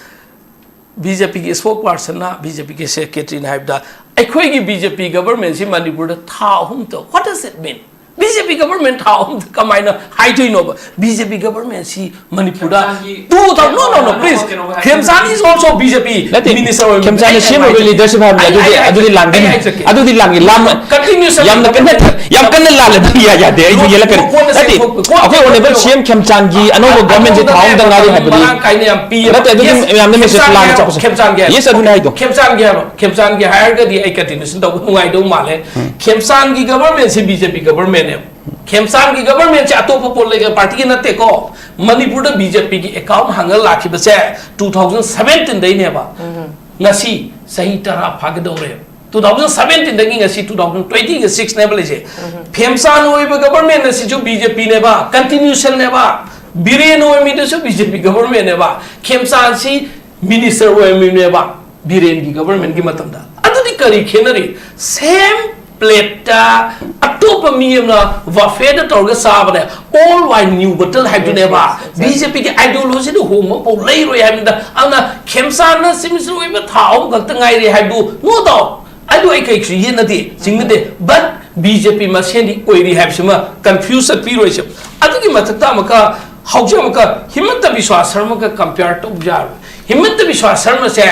ꯕꯤ ꯖꯦ ꯄꯤꯒꯤ spokesperson ꯅ, ꯕꯤ ꯖꯦ ꯄꯤꯒꯤ secretary ꯅ ꯍꯥꯏꯕꯗ, ꯑꯩꯈꯣꯏꯒꯤ ꯕꯤ ꯖꯦ ꯄꯤ government ꯁꯤ ꯃꯅꯤꯄꯨꯔꯗ ꯊꯥ ꯑꯍꯨꯝꯇ, what does it mean? B J P government ꯊꯥ ꯑꯍꯨꯝꯗ ꯀꯃꯥꯏꯅ ꯍꯥꯏꯗꯣꯏꯅꯣꯕ? ꯕꯤ ꯖꯦ ꯄꯤ government ꯁꯤ ꯃꯅꯤꯄꯨꯔꯗ ꯈꯦꯝꯆꯥꯟꯒꯤ two thousand, no, no, no, please. ꯈꯦꯝꯆꯥꯟ is also B J P ꯅꯠꯇꯦ, minister ꯑꯣꯏꯕ ꯈꯦꯝꯆꯥꯟꯅ ꯃꯤ꯫ ꯑꯩ ꯁꯦꯝꯃꯕ ꯍꯥꯏ-, leadership ꯍꯥꯏꯕꯅꯤ꯫ ꯑꯩ, ꯑꯗꯨꯗꯤ, ꯑꯩ, ꯑꯗꯨꯗꯤ ꯑꯩ, ꯂꯥꯟꯒꯅꯤ꯫ ꯑꯩ ꯍꯥꯏꯖꯒꯦ꯫ ꯑꯗꯨꯗꯤ ꯂꯥꯟꯒꯅꯤ꯫ ꯂꯥꯟ-, continuous ꯌꯥꯝꯅ ꯀꯟꯅ, ꯌꯥꯝ ꯀꯟꯅ ꯂꯥꯜꯂꯗꯤ ꯌꯥ-, ꯌꯥꯗꯦ꯫ ꯑꯩꯁꯨ ꯌꯦꯜꯂꯛꯀꯅꯤ꯫ ꯅꯠꯇꯦ, ꯑꯩꯈꯣꯏ honourable C M ꯈꯦꯝꯆꯥꯟꯒꯤ ꯑꯅꯧꯕ government ꯁꯦ ꯊꯥ ꯑꯍꯨꯝꯗ ꯉꯥꯏꯔꯤ ꯍꯥꯏꯕꯗꯤ ꯃꯔꯥꯡ ꯀꯥꯏꯅ ꯌꯥꯝ ꯄꯤꯌꯦꯕ꯫ ꯅꯠꯇꯦ, ꯑꯗꯨꯗꯤ ꯌꯦꯁ, ꯃꯌꯥꯝꯅ message ꯈꯦꯝꯆꯥꯟꯒꯤ ꯂꯥꯟꯅ ꯍꯥꯏꯔꯣ, ꯆꯠꯄꯁꯦ꯫ ꯈꯦꯝꯆꯥꯟꯒꯤ ꯍꯥꯏꯔꯣ꯫ Yes, ꯑꯗꯨꯅꯦ ꯍꯥꯏꯗꯣ꯫ ꯈꯦꯝꯆꯥꯟꯒꯤ ꯍꯥꯏꯔꯣ, ꯈꯦꯝꯆꯥꯟꯒꯤ ꯍꯥꯏꯔꯒꯗꯤ ꯑꯩ continuation ꯇꯧꯕ ꯅꯨꯡꯉꯥꯏꯗꯧ ꯃꯥꯜꯂꯦ꯫ ꯎꯝ꯫ ꯈꯦꯝꯆꯥꯟꯒꯤ government ꯁꯤ B J P government ꯅꯦꯕ꯫ ꯈꯦꯝꯆꯥꯟꯒꯤ government ꯁꯦ ꯑꯇꯣꯞꯄ political party ꯒꯤ ꯅꯠꯇꯦꯀꯣ꯫ ꯃꯅꯤꯄꯨꯔꯗ B J P ꯒꯤ account ꯍꯥꯡꯉ ꯂꯥꯛꯈꯤꯕꯁꯦ two thousand seventeen ꯗꯩꯅꯦꯕ꯫ ꯎꯝ꯫ ꯉꯁꯤ ꯆꯍꯤ ꯇꯔꯥ ꯐꯥꯒꯗꯧꯔꯦ꯫ Two thousand seventeen ꯗꯒꯤ ꯉꯁꯤ two thousand twenty ꯒ six ꯅꯦꯕ ꯂꯩꯁꯦ꯫ ꯈꯦꯝꯆꯥꯟ ꯑꯣꯏꯕ government ꯑꯁꯤꯁꯨ B J P ꯅꯦꯕ, continuation ꯅꯦꯕ꯫ Biren ꯑꯣꯏꯔꯝꯃꯤꯗꯨꯁꯨ B J P government ꯅꯦꯕ꯫ ꯈꯦꯝꯆꯥꯟꯁꯤ minister ꯑꯣꯏꯔꯝꯃꯤꯅꯦꯕ ꯕꯤꯔꯦꯟꯒꯤ government ꯀꯤ ꯃꯇꯝꯗ꯫ ꯑꯗꯨꯗꯤ ꯀꯔꯤ ꯈꯦꯠꯅꯔꯤ? Same plate ꯇ ꯑꯇꯣꯞꯄ ꯃꯤ ꯑꯃꯅ buffet ꯇ ꯇꯧꯔꯒ ꯆꯥꯕꯅꯦ꯫ Old wine new bottle ꯍꯥꯏꯕꯗꯨꯅꯦꯕ꯫ Yes, yes, yes. B J P ꯒꯤ ideology ꯗ ꯍꯣꯡꯕ ꯑꯃꯐꯥꯎ ꯂꯩꯔꯣꯏ ꯍꯥꯏꯕꯅꯤꯗ꯫ ꯑꯗꯨꯅ ꯈꯦꯝꯆꯥꯟꯅ chief minister ꯑꯣꯏꯕ ꯊꯥ ꯑꯍꯨꯝ ꯈꯛꯇ ꯉꯥꯏꯔꯦ ꯍꯥꯏꯕꯗꯨ, no doubt꯫ ꯑꯗꯨ ꯑꯩ ꯀꯩꯁꯨ ꯌꯦꯠꯅꯗꯦ, ꯆꯤꯡꯅꯗꯦ꯫ But B J P ꯃꯁꯦꯟꯗꯤ ꯑꯣꯏꯔꯤ ꯍꯥꯏꯕꯁꯤꯃ confuse ꯆꯠꯄꯤꯔꯣꯏꯁꯦ꯫ ꯑꯗꯨꯒꯤ ꯃꯊꯛꯇ ꯑꯃꯨꯛꯀ ꯍꯧꯖꯤꯛ ꯑꯃꯨꯛꯀ ꯍꯤꯃꯟꯇ ꯕꯤꯁ꯭ꯋꯥ ꯁꯔꯃꯒ compare ꯇꯧꯕ ꯌꯥꯔꯣꯏ꯫ ꯍꯤꯃꯟꯇ ꯕꯤꯁ꯭ꯋꯥ ꯁꯔꯃꯁꯦ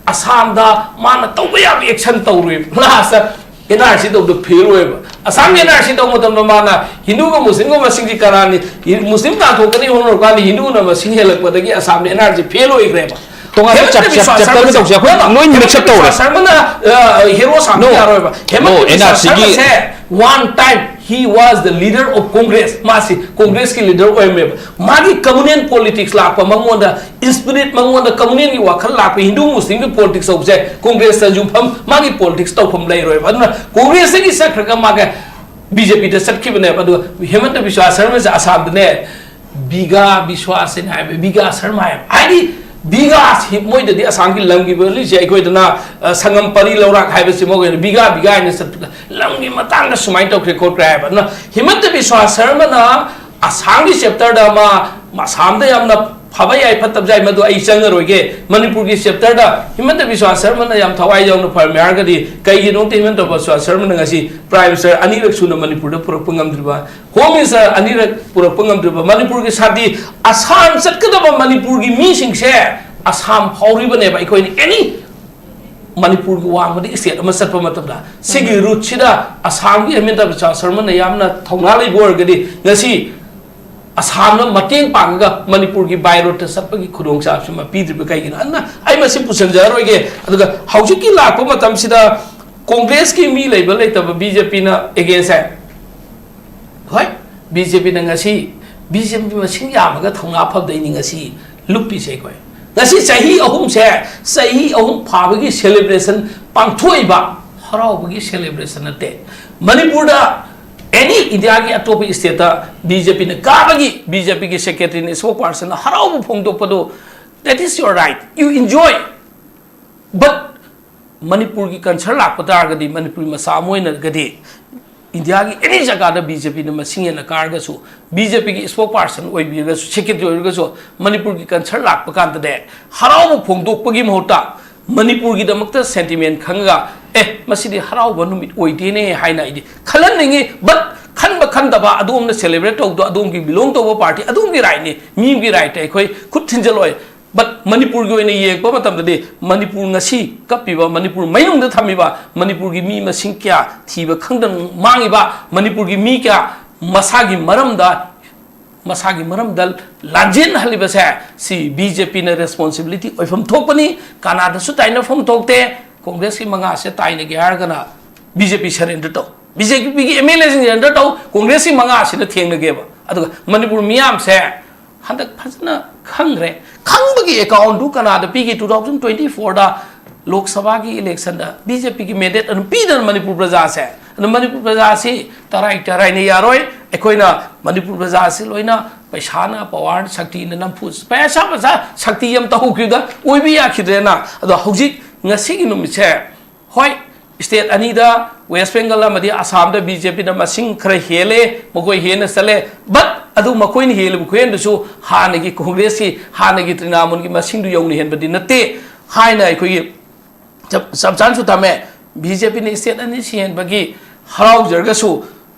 ꯑꯁꯥꯝꯗ ꯃꯥꯅ ꯇꯧꯕ ꯌꯥꯕ action ꯇꯧꯔꯣꯏ꯫ Last ꯇ N R C ꯇꯧꯕꯗ fail ꯑꯣꯏꯕ꯫ ꯑꯁꯥꯝꯒꯤ N R C ꯇꯧꯕ ꯃꯇꯝꯗ ꯃꯥꯅ ꯍꯤꯟꯗꯨꯒ ꯃꯨꯁꯂꯤꯝꯒ ꯃꯁꯤꯡꯁꯤ ꯀꯅꯥꯅꯤ? ꯃꯨꯁꯂꯤꯝ ꯇꯥꯟꯊꯣꯛꯀꯅꯤ ꯍꯣꯠꯅꯔꯀꯥꯟꯗ ꯍꯤꯟꯗꯨꯅ ꯃꯁꯤꯡ ꯍꯦꯜꯂꯛꯄꯗꯒꯤ ꯑꯁꯥꯝꯗ N R C fail ꯑꯣꯏꯈ꯭ꯔꯦꯕ꯫ ꯇꯣꯉꯥꯟꯕ ꯍꯦꯃꯟꯇ ꯆꯞ-, ꯕꯤꯁ꯭ꯋꯥ ꯆꯞ-, ꯆꯞꯇꯔ ꯑꯃ ꯁꯔꯃꯁꯦ ꯇꯧꯁꯦ꯫ ꯑꯩꯈꯣꯏ ꯍꯦꯃꯟꯇ ꯂꯣꯏ ꯃꯤꯛꯁ ꯑꯞ ꯕꯤꯁ꯭ꯋꯥ ꯇꯧꯔꯦ꯫ ꯁꯔꯃꯅ, ꯑ, hero ꯁꯥꯕ No. ꯌꯥꯔꯣꯏꯕ꯫ ꯍꯦꯃꯟꯇ No, ꯕꯤꯁ꯭ꯋꯥ N R C ꯒꯤ ꯁꯔꯃꯁꯦ one time he was the leader of Congress. ꯃꯥꯁꯤ ꯀꯣꯡꯒ꯭ꯔꯦꯁꯀꯤ leader ꯑꯣꯏꯔꯝꯃꯦꯕ꯫ ꯃꯥꯒꯤ communal politics ꯂꯥꯛꯄ, ꯃꯉꯣꯟꯗ spirit, ꯃꯉꯣꯟꯗ communal ꯒꯤ ꯋꯥꯈꯜ ꯂꯥꯛꯄ, ꯍꯤꯟꯗꯨ ꯃꯨꯁꯂꯤꯝꯒꯤ politics ꯇꯧꯕꯁꯦ ꯀꯣꯡꯒ꯭ꯔꯦꯁꯇ ꯌꯨꯝꯐꯝ, ꯃꯥꯒꯤ politics ꯇꯧꯐꯝ ꯂꯩꯔꯣꯏꯕ꯫ ꯑꯗꯨꯅ ꯀꯣꯡꯒ꯭ꯔꯦꯁꯇꯒꯤ ꯆꯠꯈ꯭ꯔꯒ ꯃꯥꯒ B J P ꯗ ꯆꯠꯈꯤꯕꯅꯦꯕ꯫ ꯑꯗꯨꯒ ꯍꯦꯃꯟꯇ ꯕꯤꯁ꯭ꯋꯥ ꯁꯔꯃꯁꯦ ꯑꯁꯥꯝꯗꯅꯦ ꯕꯤꯒꯥ ꯕꯤꯁ꯭ꯋꯥꯁ ꯍꯥꯏꯅ ꯍꯥꯏꯕ, ꯕꯤꯒꯥ ꯁꯔꯃ ꯍꯥꯏꯕ꯫ ꯍꯥꯏꯗꯤ ꯕꯤꯒꯥꯁꯤ ꯃꯣꯏꯗꯗꯤ ꯑꯁꯥꯝꯒꯤ ꯂꯝꯒꯤ valueꯁꯦ ꯑꯩꯈꯣꯏꯗꯅ, ꯑ, ꯁꯪꯒꯝ ꯄꯔꯤ ꯂꯧꯔꯥꯛ ꯍꯥꯏꯕꯁꯤ ꯃꯣꯏꯒꯤꯅ ꯕꯤꯒꯥ ꯕꯤꯒꯥ ꯍꯥꯏꯅ ꯆꯠꯄꯗ ꯂꯝꯒꯤ ꯃꯇꯥꯡꯗ ꯁꯨꯃꯥꯏꯅ ꯇꯧꯈ꯭ꯔꯦ ꯈꯣꯠꯈ꯭ꯔꯦ ꯍꯥꯏꯕ꯫ ꯑꯗꯨꯅ ꯍꯤꯃꯟꯇ ꯕꯤꯁ꯭ꯋꯥ ꯁꯔꯃꯅ ꯑꯁꯥꯝꯒꯤ chapter ꯗ ꯑꯃ, ꯑꯁꯥꯝꯗ ꯌꯥꯝꯅ ꯐꯕ ꯌꯥꯏ ꯐꯠꯇꯕ ꯌꯥꯏ ꯃꯗꯨ ꯑꯩ ꯆꯪꯉꯔꯣꯏꯒꯦ꯫ ꯃꯅꯤꯄꯨꯔꯒꯤ chapter ꯗ ꯍꯤꯃꯟꯇ ꯕꯤꯁ꯭ꯋꯥ ꯁꯔꯃꯅ ꯌꯥꯝ ꯊꯋꯥꯏ ꯌꯥꯎꯅ ꯐꯔꯝꯃꯦ ꯍꯥꯏꯔꯒꯗꯤ ꯀꯩꯒꯤꯅꯣꯗ ꯍꯤꯃꯟꯇ ꯕꯤꯁ꯭ꯋꯥ ꯁꯔꯃꯅ ꯉꯁꯤ Prime Minister ꯑꯅꯤꯔꯛ ꯁꯨꯅ ꯃꯅꯤꯄꯨꯔꯗ ꯄꯨꯔꯛꯄ ꯉꯝꯗ꯭ꯔꯤꯕ? Home Minister ꯑꯅꯤꯔꯛ ꯄꯨꯔꯛꯄ ꯉꯝꯗ꯭ꯔꯤꯕ? ꯃꯅꯤꯄꯨꯔꯒꯤ ꯁꯥꯟꯇꯤ, ꯑꯁꯥꯝ ꯆꯠꯀꯗꯕ ꯃꯅꯤꯄꯨꯔꯒꯤ ꯃꯤꯁꯤꯡꯁꯦ ꯑꯁꯥꯝ ꯐꯥꯎꯔꯤꯕꯅꯦꯕ꯫ ꯑꯩꯈꯣꯏꯅ any ꯃꯅꯤꯄꯨꯔꯒꯤ ꯋꯥꯡꯃꯗ state ꯑꯃ ꯆꯠꯄ ꯃꯇꯝꯗ ꯁꯤꯒꯤ route ꯁꯤꯗ ꯑꯁꯥꯝꯒꯤ ꯍꯤꯃꯟꯇ ꯕꯤꯁ꯭ꯋꯥ ꯁꯔꯃꯅ ꯌꯥꯝꯅ ꯊꯧꯅꯥ ꯂꯩꯕ ꯑꯣꯏꯔꯒꯗꯤ ꯉꯁꯤ ꯑꯁꯥꯝꯅ ꯃꯇꯦꯡ ꯄꯥꯡꯉꯒ ꯃꯅꯤꯄꯨꯔꯒꯤ by road ꯇ ꯆꯠꯄꯒꯤ ꯈꯨꯗꯣꯡꯆꯥꯕꯁꯤꯃ ꯄꯤꯗ꯭ꯔꯤꯕ ꯀꯩꯒꯤꯅꯣ? ꯑꯗꯨꯅ ꯑꯩ ꯃꯁꯤ ꯄꯨꯁꯟꯖꯔꯔꯣꯏꯒꯦ꯫ ꯑꯗꯨꯒ ꯍꯧꯖꯤꯛꯀꯤ ꯂꯥꯛꯄ ꯃꯇꯝꯁꯤꯗ ꯀꯣꯡꯒ꯭ꯔꯦꯁꯀꯤ ꯃꯤ ꯂꯩꯕ ꯂꯩꯇꯕ B J P ꯅ against ꯍꯥꯏ꯫ ꯍꯣꯏ, B J P ꯅ ꯉꯁꯤ, B J P ꯃꯁꯤꯡ ꯌꯥꯝꯃꯒ ꯊꯧꯅꯥ ꯐꯕꯗꯩꯅꯤ ꯉꯁꯤ ꯂꯨꯞꯄꯤꯁꯦ ꯑꯩꯈꯣꯏ꯫ ꯉꯁꯤ ꯆꯍꯤ ꯑꯍꯨꯝꯁꯦ, ꯆꯍꯤ ꯑꯍꯨꯝ ꯐꯥꯕꯒꯤ celebration ꯄꯥꯡꯊꯣꯛꯏꯕ ꯍꯔꯥꯎꯕꯒꯤ celebration ꯅꯠꯇꯦ꯫ ꯃꯅꯤꯄꯨꯔꯗ any ꯏꯟꯗꯤꯌꯥꯒꯤ ꯑꯇꯣꯞꯄ stateꯇ BJPꯅ ꯀꯥꯕꯒꯤ, BJPꯒꯤ secretaryꯅ spokespersonꯅ ꯍꯔꯥꯎꯕ ꯐꯣꯡꯗꯣꯛꯄꯗꯨ, that is your right, you enjoy, but ꯃꯅꯤꯄꯨꯔꯒꯤ concern ꯂꯥꯛꯄ ꯇꯥꯔꯒꯗꯤ, ꯃꯅꯤꯄꯨꯔꯤ ꯃꯆꯥ ꯑꯃ ꯑꯣꯏꯅꯒꯗꯤ ꯏꯟꯗꯤꯌꯥꯒꯤ any ꯖꯒꯥꯗ BJPꯅ ꯃꯁꯤꯡ ꯍꯦꯟꯅ ꯀꯥꯔꯒꯁꯨ, BJPꯒꯤ spokesperson ꯑꯣꯏꯕꯤꯔꯒꯁꯨ, secretary ꯑꯣꯏꯔꯒꯁꯨ, ꯃꯅꯤꯄꯨꯔꯒꯤ concern ꯂꯥꯛꯄ ꯀꯥꯟꯗꯅꯦ, ꯍꯔꯥꯎꯕ ꯐꯣꯡꯗꯣꯛꯄꯒꯤ ꯃꯍꯨꯠꯇ ꯃꯅꯤꯄꯨꯔꯒꯤꯗꯃꯛꯇ sentiment ꯈꯪꯉꯒ, "ꯑꯦ, ꯃꯁꯤꯗꯤ ꯍꯔꯥꯎꯕ ꯅꯨꯃꯤꯠ ꯑꯣꯏꯗꯦꯅꯦ" ꯍꯥꯏꯅ ꯑꯩꯗꯤ ꯈꯜꯍꯟꯅꯤꯡꯉꯤ꯫ But ꯈꯟꯕ ꯈꯟꯗꯕ ꯑꯗꯣꯝꯅ celebrate ꯇꯧꯕꯗꯣ, ꯑꯗꯣꯝꯒꯤ belong ꯇꯧꯕ party, ꯑꯗꯣꯝꯒꯤ rightꯅꯤ, ꯃꯤꯒꯤ rightꯇ ꯑꯩꯈꯣꯏ ꯈꯨꯠ ꯊꯤꯟꯖꯜꯂꯣꯏ꯫ But ꯃꯅꯤꯄꯨꯔꯒꯤ ꯑꯣꯏꯅ ꯌꯦꯡꯉꯛꯄ ꯃꯇꯝꯗꯗꯤ, ꯃꯅꯤꯄꯨꯔ ꯉꯁꯤ ꯀꯞꯄꯤꯕ, ꯃꯅꯤꯄꯨꯔ ꯃꯩꯅꯨꯡꯗ ꯊꯝꯃꯤꯕ, ꯃꯅꯤꯄꯨꯔꯒꯤ ꯃꯤ ꯃꯁꯤꯡ ꯀꯌꯥ ꯊꯤꯕ ꯈꯪꯗꯅ ꯃꯥꯡꯉꯤꯕ, ꯃꯅꯤꯄꯨꯔꯒꯤ ꯃꯤ ꯀꯌꯥ ꯃꯁꯥꯒꯤ ꯃꯔꯝꯗ, ꯃꯁꯥꯒꯤ ꯃꯔꯝꯗ ꯂꯥꯟꯖꯦꯟꯍꯜꯂꯤꯕꯁꯦ, ꯁꯤ BJPꯅ responsibility ꯑꯣꯏꯐꯝ ꯊꯣꯛꯄꯅꯤ꯫ ꯀꯅꯥꯗꯁꯨ ꯇꯥꯏꯅꯐꯝ ꯊꯣꯛꯇꯦ꯫ Congressꯀꯤ ꯃꯉꯥꯁꯦ ꯇꯥꯏꯅꯒꯦ ꯍꯥꯏꯔꯒꯅ BJP surrender ꯇꯧ, BJPꯒꯤ MLAꯁꯤꯡ surrender ꯇꯧ, Congressꯀꯤ ꯃꯉꯥꯁꯤꯅ ꯊꯦꯡꯅꯒꯦꯕ꯫ ꯑꯗꯨꯒ ꯃꯅꯤꯄꯨꯔ ꯃꯤꯌꯥꯝꯁꯦ ꯍꯟꯗꯛ ꯐꯖꯅ ꯈꯪꯈ꯭ꯔꯦ꯫ ꯈꯪꯕꯒꯤ accountꯗꯨ ꯀꯅꯥꯗ ꯄꯤꯒꯦ? Two thousand twenty fourꯗ ꯂꯣꯛ ꯁꯚꯥꯒꯤ electionꯗ BJPꯒꯤ mandate ꯑꯗꯨꯝ ꯄꯤꯗꯅ ꯃꯅꯤꯄꯨꯔ ꯄ꯭ꯔꯖꯥꯁꯦ꯫ ꯑꯗꯨ ꯃꯅꯤꯄꯨꯔ ꯄ꯭ꯔꯖꯥꯁꯤ ꯇꯔꯥꯏ ꯇꯔꯥꯏꯅ ꯌꯥꯔꯣꯏ꯫ ꯑꯩꯈꯣꯏꯅ ꯃꯅꯤꯄꯨꯔ ꯄ꯭ꯔꯖꯥꯁꯤ ꯂꯣꯏꯅ ꯄꯩꯁꯥꯅ, powerꯅ, ꯁꯛꯇꯤꯅ ꯅꯝꯐꯨ, ꯄꯩꯁꯥ, ꯄꯩꯁꯥ, ꯁꯛꯇꯤ ꯑꯃ ꯇꯧꯈꯤꯕꯗ ꯑꯣꯏꯕ ꯌꯥꯈꯤꯗ꯭ꯔꯦꯅ꯫ ꯑꯗꯣ ꯍꯧꯖꯤꯛ ꯉꯁꯤꯒꯤ ꯅꯨꯃꯤꯠꯁꯦ, ꯍꯣꯏ, state ꯑꯅꯤꯗ, West Bengal ꯑꯃꯗꯤ ꯑꯁꯥꯝꯗ, BJPꯅ ꯃꯁꯤꯡ ꯈꯔ ꯍꯦꯜꯂꯦ, ꯃꯈꯣꯏ ꯍꯦꯟꯅ ꯆꯠꯂꯦ꯫ But ꯑꯗꯨ ꯃꯈꯣꯏꯅ ꯍꯦꯜꯂꯤꯕ ꯈꯨꯍꯦꯟꯗꯨꯁꯨ ꯍꯥꯟꯅꯒꯤ Congressꯀꯤ, ꯍꯥꯟꯅꯒꯤ ꯇ꯭ꯔꯤꯅꯥꯃꯨꯜꯒꯤ ꯃꯁꯤꯡꯗꯨ ꯌꯧꯅ ꯍꯦꯟꯕꯗꯤ ꯅꯠꯇꯦ ꯍꯥꯏꯅ ꯑꯩꯈꯣꯏꯒꯤ ꯆꯞ, ꯆꯞ ꯆꯥꯅꯁꯨ ꯊꯝꯃꯦ꯫ BJPꯅ state ꯑꯅꯤ ꯁꯤ ꯍꯦꯟꯕꯒꯤ ꯍꯔꯥꯎꯖꯔꯒꯁꯨ,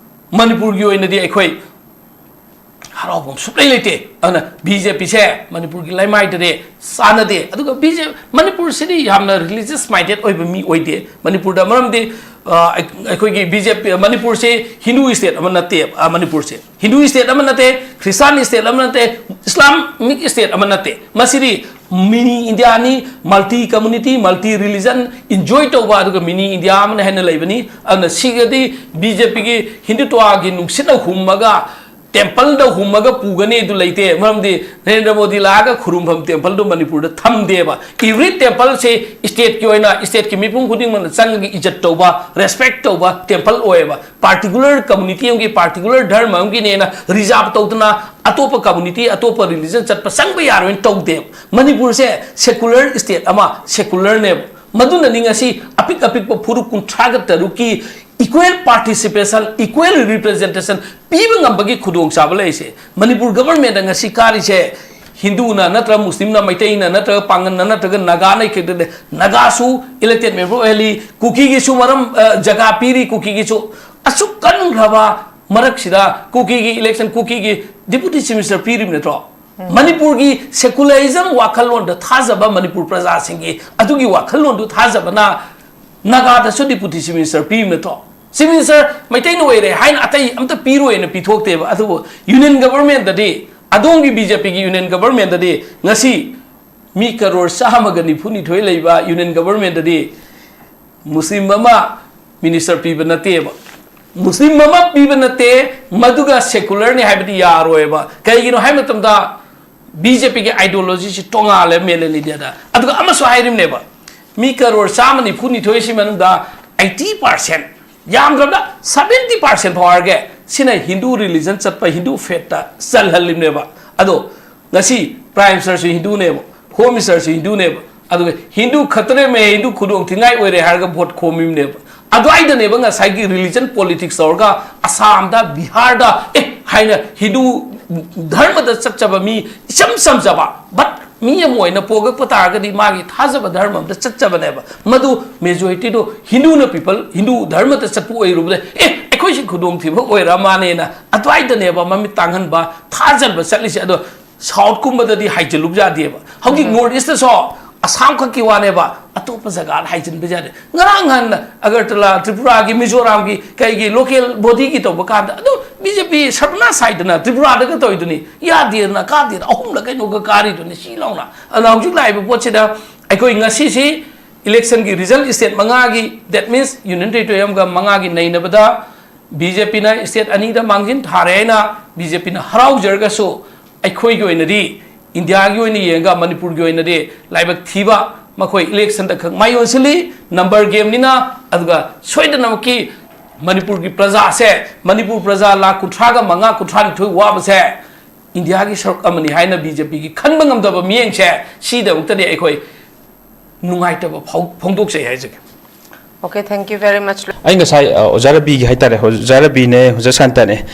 ꯃꯅꯤꯄꯨꯔꯒꯤ ꯑꯣꯏꯅꯗꯤ ꯑꯩꯈꯣꯏ ꯍꯔꯥꯎꯐꯝ ꯁꯨꯛꯂꯩ ꯂꯩꯇꯦ꯫ ꯑꯗꯨꯅ BJPꯁꯦ ꯃꯅꯤꯄꯨꯔꯒꯤ ꯂꯩꯃꯥꯏꯗꯗꯤ ꯆꯥꯟꯅꯗꯦ꯫ ꯑꯗꯨꯒ BJP, ꯃꯅꯤꯄꯨꯔꯁꯤꯗꯤ ꯌꯥꯝꯅ religious minded ꯑꯣꯏꯕ ꯃꯤ ꯑꯣꯏꯗꯦ꯫ ꯃꯅꯤꯄꯨꯔꯗ ꯃꯔꯝꯗꯤ, ꯑ, ꯑꯩꯈꯣꯏꯒꯤ BJP, ꯃꯅꯤꯄꯨꯔꯁꯤ Hindu state ꯑꯃ ꯅꯠꯇꯦ, ꯑ, ꯃꯅꯤꯄꯨꯔꯁꯦ꯫ Hindu state ꯑꯃ ꯅꯠꯇꯦ, Christian state ꯑꯃ ꯅꯠꯇꯦ, Islamic state ꯑꯃ ꯅꯠꯇꯦ꯫ ꯃꯁꯤꯗꯤ mini Indiaꯅꯤ, multi community, multi religion enjoy ꯇꯧꯕ, ꯑꯗꯨꯒ mini India ꯑꯃꯅ ꯍꯦꯟꯅ ꯂꯩꯕꯅꯤ꯫ ꯑꯗꯨꯅ ꯁꯤꯒꯗꯤ BJPꯒꯤ ꯍꯤꯟꯗꯨꯇ꯭ꯋꯥꯒꯤ ꯅꯨꯡꯁꯤꯠꯅ ꯍꯨꯝꯃꯒ ꯇꯦꯝꯄꯜꯗ ꯍꯨꯝꯃꯒ ꯄꯨꯒꯅꯤ ꯑꯗꯨ ꯂꯩꯇꯦ꯫ ꯃꯔꯝꯗꯤ ꯅꯔꯦꯟꯗ꯭ꯔ ꯃꯣꯗꯤ ꯂꯥꯛꯑꯒ ꯈꯨꯔꯨꯝꯐꯝ ꯇꯦꯝꯄꯜꯗꯣ ꯃꯅꯤꯄꯨꯔꯗ ꯊꯝꯗꯦꯕ꯫ Every temple ꯁꯦ state ꯀꯤ ꯑꯣꯏꯅ, state ꯀꯤ ꯃꯤꯄꯨꯝ ꯈꯨꯗꯤꯡꯃꯛꯅ ꯆꯪꯉꯒ ꯏꯖꯠ ꯇꯧꯕ, respect ꯇꯧꯕ temple ꯑꯣꯏꯌꯦꯕ꯫ Particular community ꯑꯃꯒꯤ, particular ꯙꯔꯃ ꯑꯃꯒꯤꯅꯦꯅ reserve ꯇꯧꯗꯅ ꯑꯇꯣꯞꯄ community, ꯑꯇꯣꯞꯄ religion ꯆꯠꯄ ꯆꯪꯕ ꯌꯥꯔꯣꯏꯅ ꯇꯧꯗꯦꯕ꯫ ꯃꯅꯤꯄꯨꯔꯁꯦ secular state ꯑꯃ, secular ꯅꯦꯕ꯫ ꯃꯗꯨꯅꯅꯤ ꯉꯁꯤ ꯑꯄꯤꯛ ꯑꯄꯤꯛꯄ ꯐꯨꯔꯨꯞ ꯀꯨꯟꯊ꯭ꯔꯥꯒ ꯇꯔꯨꯛꯀꯤ equal participation, equal representation ꯄꯤꯕ ꯉꯝꯕꯒꯤ ꯈꯨꯗꯣꯡꯆꯥꯕ ꯂꯩꯔꯤꯁꯦ꯫ ꯃꯅꯤꯄꯨꯔ government ꯉꯁꯤ ꯀꯥꯔꯤꯁꯦ ꯍꯤꯟꯗꯨꯅ ꯅꯠꯇ꯭ꯔꯒ ꯃꯨꯁꯂꯤꯝꯅ, ꯃꯩꯇꯩꯅ ꯅꯠꯇ꯭ꯔꯒ ꯄꯥꯡꯒꯜꯅ ꯅꯠꯇ꯭ꯔꯒ ꯅꯥꯒꯥꯅ ꯈꯦꯠꯇꯗꯦ꯫ ꯅꯥꯒꯥꯁꯨ elected member ꯑꯣꯏꯍꯜꯂꯤ, ꯀꯨꯀꯤꯒꯤꯁꯨ ꯃꯔꯝ, ꯑ, ꯖꯒꯥ ꯄꯤꯔꯤ, ꯀꯨꯀꯤꯒꯤꯁꯨ꯫ ꯑꯁꯨꯛ ꯀꯟꯈ꯭ꯔꯕ ꯃꯔꯛꯁꯤꯗ ꯀꯨꯀꯤꯒꯤ election, ꯀꯨꯀꯤꯒꯤ deputy chief minister ꯄꯤꯔꯤꯕ ꯅꯠꯇ꯭ꯔꯣ? ꯃꯅꯤꯄꯨꯔꯒꯤ secularism ꯋꯥꯈꯜꯂꯣꯟꯗ ꯊꯥꯖꯕ ꯃꯅꯤꯄꯨꯔ ꯄ꯭ꯔꯖꯥꯁꯤꯡꯒꯤ ꯑꯗꯨꯒꯤ ꯋꯥꯈꯜꯂꯣꯟꯗꯨ ꯊꯥꯖꯕꯅ ꯅꯥꯒꯥꯗꯁꯨ deputy chief minister ꯄꯤꯕ ꯅꯠꯇ꯭ꯔꯣ? Chief minister ꯃꯩꯇꯩꯅ ꯑꯣꯏꯔꯦ ꯍꯥꯏꯅ ꯑꯇꯩ ꯑꯝꯇ ꯄꯤꯔꯣꯏꯅ ꯄꯤꯊꯣꯛꯇꯦꯕ꯫ ꯑꯗꯨꯕꯨ union government ꯗꯗꯤ, ꯑꯗꯣꯝꯒꯤ B J P ꯒꯤ union government ꯗꯗꯤ ꯉꯁꯤ ꯃꯤ ꯀꯔꯣꯔ ꯆꯥꯝꯃꯒ ꯅꯤꯐꯨ ꯅꯤꯊꯣꯏ ꯂꯩꯕ union government ꯗꯗꯤ ꯃꯨꯁꯂꯤꯝ ꯑꯃ minister ꯄꯤꯕ ꯅꯠꯇꯦꯕ꯫ ꯃꯨꯁꯂꯤꯝ ꯑꯃ ꯄꯤꯕ ꯅꯠꯇꯦ, ꯃꯗꯨꯒ secular ꯅꯤ ꯍꯥꯏꯕꯗꯤ ꯌꯥꯔꯣꯏꯕ꯫ ꯀꯩꯒꯤꯅꯣ ꯍꯥꯏꯕ ꯃꯇꯝꯗ B J P ꯒꯤ ideology ꯁꯤ ꯇꯣꯉꯥꯜꯂꯦ mail in India ꯗ꯫ ꯑꯗꯨꯒ ꯑꯃꯁꯨ ꯍꯥꯏꯔꯤꯕꯅꯦꯕ, ꯃꯤ ꯀꯔꯣꯔ ꯆꯥꯝꯃ ꯅꯤꯐꯨ ꯅꯤꯊꯣꯏ ꯁꯤ ꯃꯅꯨꯡꯗ eighty percent, ꯌꯥꯝꯗ꯭ꯔꯕꯗ seventy percent ꯐꯥꯎ ꯍꯥꯏꯔꯒꯦ, ꯁꯤꯅ ꯍꯤꯟꯗꯨ religion ꯆꯠꯄ, ꯍꯤꯟꯗꯨ faith ꯇ ꯆꯜꯍꯜꯂꯤꯕꯅꯦꯕ꯫ ꯑꯗꯣ ꯉꯁꯤ Prime Minister ꯁꯨ ꯍꯤꯟꯗꯨꯅꯦꯕ, Home Minister ꯁꯨ ꯍꯤꯟꯗꯨꯅꯦꯕ, ꯑꯗꯨꯒ ꯍꯤꯟꯗꯨ ꯈꯛꯇꯅꯦ ꯃꯦ, ꯍꯤꯟꯗꯨ ꯈꯨꯗꯣꯡ ꯊꯤꯅꯤꯡꯉꯥꯏ ꯑꯣꯏꯔꯦ ꯍꯥꯏꯔꯒ vote ꯈꯣꯝꯃꯤꯕꯅꯦꯕ꯫ ꯑꯗꯨꯋꯥꯏꯗꯅꯦꯕ ꯉꯁꯥꯏꯒꯤ religion politics ꯇꯧꯔꯒ ꯑꯁꯥꯝꯗ, ꯕꯤꯍꯥꯔꯗ, ꯑꯦ, ꯍꯥꯏꯅ ꯍꯤꯟꯗꯨ ꯙꯔꯃꯗ ꯆꯠꯆꯕ ꯃꯤ ꯏꯆꯝ ꯆꯝꯖꯕ, but ꯃꯤ ꯑꯃ ꯑꯣꯏꯅ ꯄꯣꯛꯂꯛꯄ ꯇꯥꯔꯒꯗꯤ ꯃꯥꯒꯤ ꯊꯥꯖꯕ ꯙꯔꯃ ꯑꯝꯗ ꯆꯠꯆꯕꯅꯦꯕ꯫ ꯃꯗꯨ majority ꯗꯣ ꯍꯤꯟꯗꯨꯅ people, ꯍꯤꯟꯗꯨ ꯙꯔꯃꯗ ꯆꯠꯄ ꯑꯣꯏꯔꯨꯕꯗ, "ꯑꯦ, ꯑꯩꯈꯣꯏꯁꯤ ꯈꯨꯗꯣꯡꯊꯤꯕ ꯑꯣꯏꯔ ꯃꯥꯅꯦꯅ" ꯑꯗꯨꯋꯥꯏꯗꯅꯦꯕ ꯃꯃꯤꯠ ꯇꯥꯡꯍꯟꯕ, ꯊꯥꯖꯟꯕ ꯆꯠꯂꯤꯁꯦ꯫ ꯑꯗꯣ South ꯀꯨꯝꯕꯗꯗꯤ ꯍꯥꯏꯖꯤꯜꯂꯨꯕ ꯌꯥꯗꯦꯕ꯫ ꯍꯧꯖꯤꯛ North East ꯇꯁꯨ ꯑꯁꯥꯝ ꯈꯛꯀꯤ ꯋꯥꯅꯦꯕ, ꯑꯇꯣꯞꯄ ꯖꯒꯥꯗ ꯍꯥꯏꯖꯤꯟꯕ ꯌꯥꯗꯦ꯫ ꯉꯔꯥꯡ ꯅꯍꯥꯟ ꯑꯒꯔꯇꯂꯥ, ꯇ꯭ꯔꯤꯄꯨꯔꯥꯒꯤ, ꯃꯤꯖꯣꯔꯥꯝꯒꯤ, ꯀꯩꯒꯤ local body ꯒꯤ ꯇꯧꯕ ꯀꯥꯟꯗ ꯑꯗꯨ B J P ꯁꯔꯕꯅꯥꯁ ꯍꯥꯏꯗꯅ ꯇ꯭ꯔꯤꯄꯨꯔꯥꯗꯒ ꯇꯧꯔꯤꯗꯨꯅꯤ, ꯌꯥꯗꯦꯗꯅ, ꯀꯥꯗꯦꯗꯅ, ꯑꯍꯨꯝꯂ ꯀꯩꯅꯣꯒ ꯀꯥꯔꯤꯗꯨꯅꯤ ꯁꯤ ꯂꯥꯎꯅ꯫ ꯑꯗꯨꯅ ꯍꯧꯖꯤꯛ ꯂꯥꯛꯏꯕ ꯄꯣꯠꯁꯤꯗ ꯑꯩꯈꯣꯏ ꯉꯁꯤꯁꯤ election ꯒꯤ result state ꯃꯉꯥꯒꯤ, that means Union Territory ꯑꯃꯒ ꯃꯉꯥꯒꯤ ꯅꯩꯅꯕꯗ ꯕꯤ ꯖꯦ ꯄꯤꯅ ꯁ꯭ꯇꯦꯠ ꯑꯅꯤꯗ ꯃꯥꯡꯖꯤꯟ ꯊꯥꯔꯦ ꯍꯥꯏꯅ ꯕꯤ ꯖꯦ ꯄꯤꯅ ꯍꯔꯥꯎꯖꯔꯒꯁꯨ, ꯑꯩꯈꯣꯏꯒꯤ ꯑꯣꯏꯅꯗꯤ, ꯏꯟꯗꯤꯌꯥꯒꯤ ꯑꯣꯏꯅ ꯌꯦꯡꯉꯒ, ꯃꯅꯤꯄꯨꯔꯒꯤ ꯑꯣꯏꯅꯗꯤ ꯂꯥꯏꯕꯛ ꯊꯤꯕ, ꯃꯈꯣꯏ ꯏꯂꯦꯛꯁꯟꯗ ꯈꯛ ꯃꯥꯏ ꯑꯣꯟꯁꯤꯜꯂꯤ, ꯅꯝꯕꯔ ꯒꯦꯝꯅꯤꯅ꯫ ꯑꯗꯨꯒ ꯁꯣꯏꯗꯅꯃꯛꯀꯤ ꯃꯅꯤꯄꯨꯔꯒꯤ ꯄ꯭ꯔꯖꯥꯁꯦ, ꯃꯅꯤꯄꯨꯔ ꯄ꯭ꯔꯖꯥ ꯂꯥꯈ ꯀꯨꯟꯊ꯭ꯔꯥꯒ ꯃꯉꯥ, ꯀꯨꯟꯊ꯭ꯔꯥꯅꯤꯊꯣꯏ ꯋꯥꯕꯁꯦ ꯏꯟꯗꯤꯌꯥꯒꯤ ꯁꯔꯨꯛ ꯑꯃꯅꯤ ꯍꯥꯏꯅ ꯕꯤ ꯖꯦ ꯄꯤꯒꯤ ꯈꯟꯕ ꯉꯝꯗꯕ ꯃꯤꯠꯌꯦꯡꯁꯦ, ꯁꯤꯗꯃꯛꯇꯅꯤ ꯑꯩꯈꯣꯏ ꯅꯨꯡꯉꯥꯏꯇꯕ ꯐꯥꯎ-, ꯐꯣꯡꯗꯣꯛꯆꯩ ꯍꯥꯏꯖꯒꯦ꯫ Okay, thank you very much. ꯑꯩ ꯉꯁꯥꯏ ꯑ, ꯑꯣꯖꯥ ꯔꯕꯤꯒꯤ ꯍꯥꯏꯇꯥꯔꯦ, ꯑꯣꯖꯥ ꯔꯕꯤꯅꯦ, ꯑꯣꯖꯥ ꯁꯥꯟꯇꯅꯦ,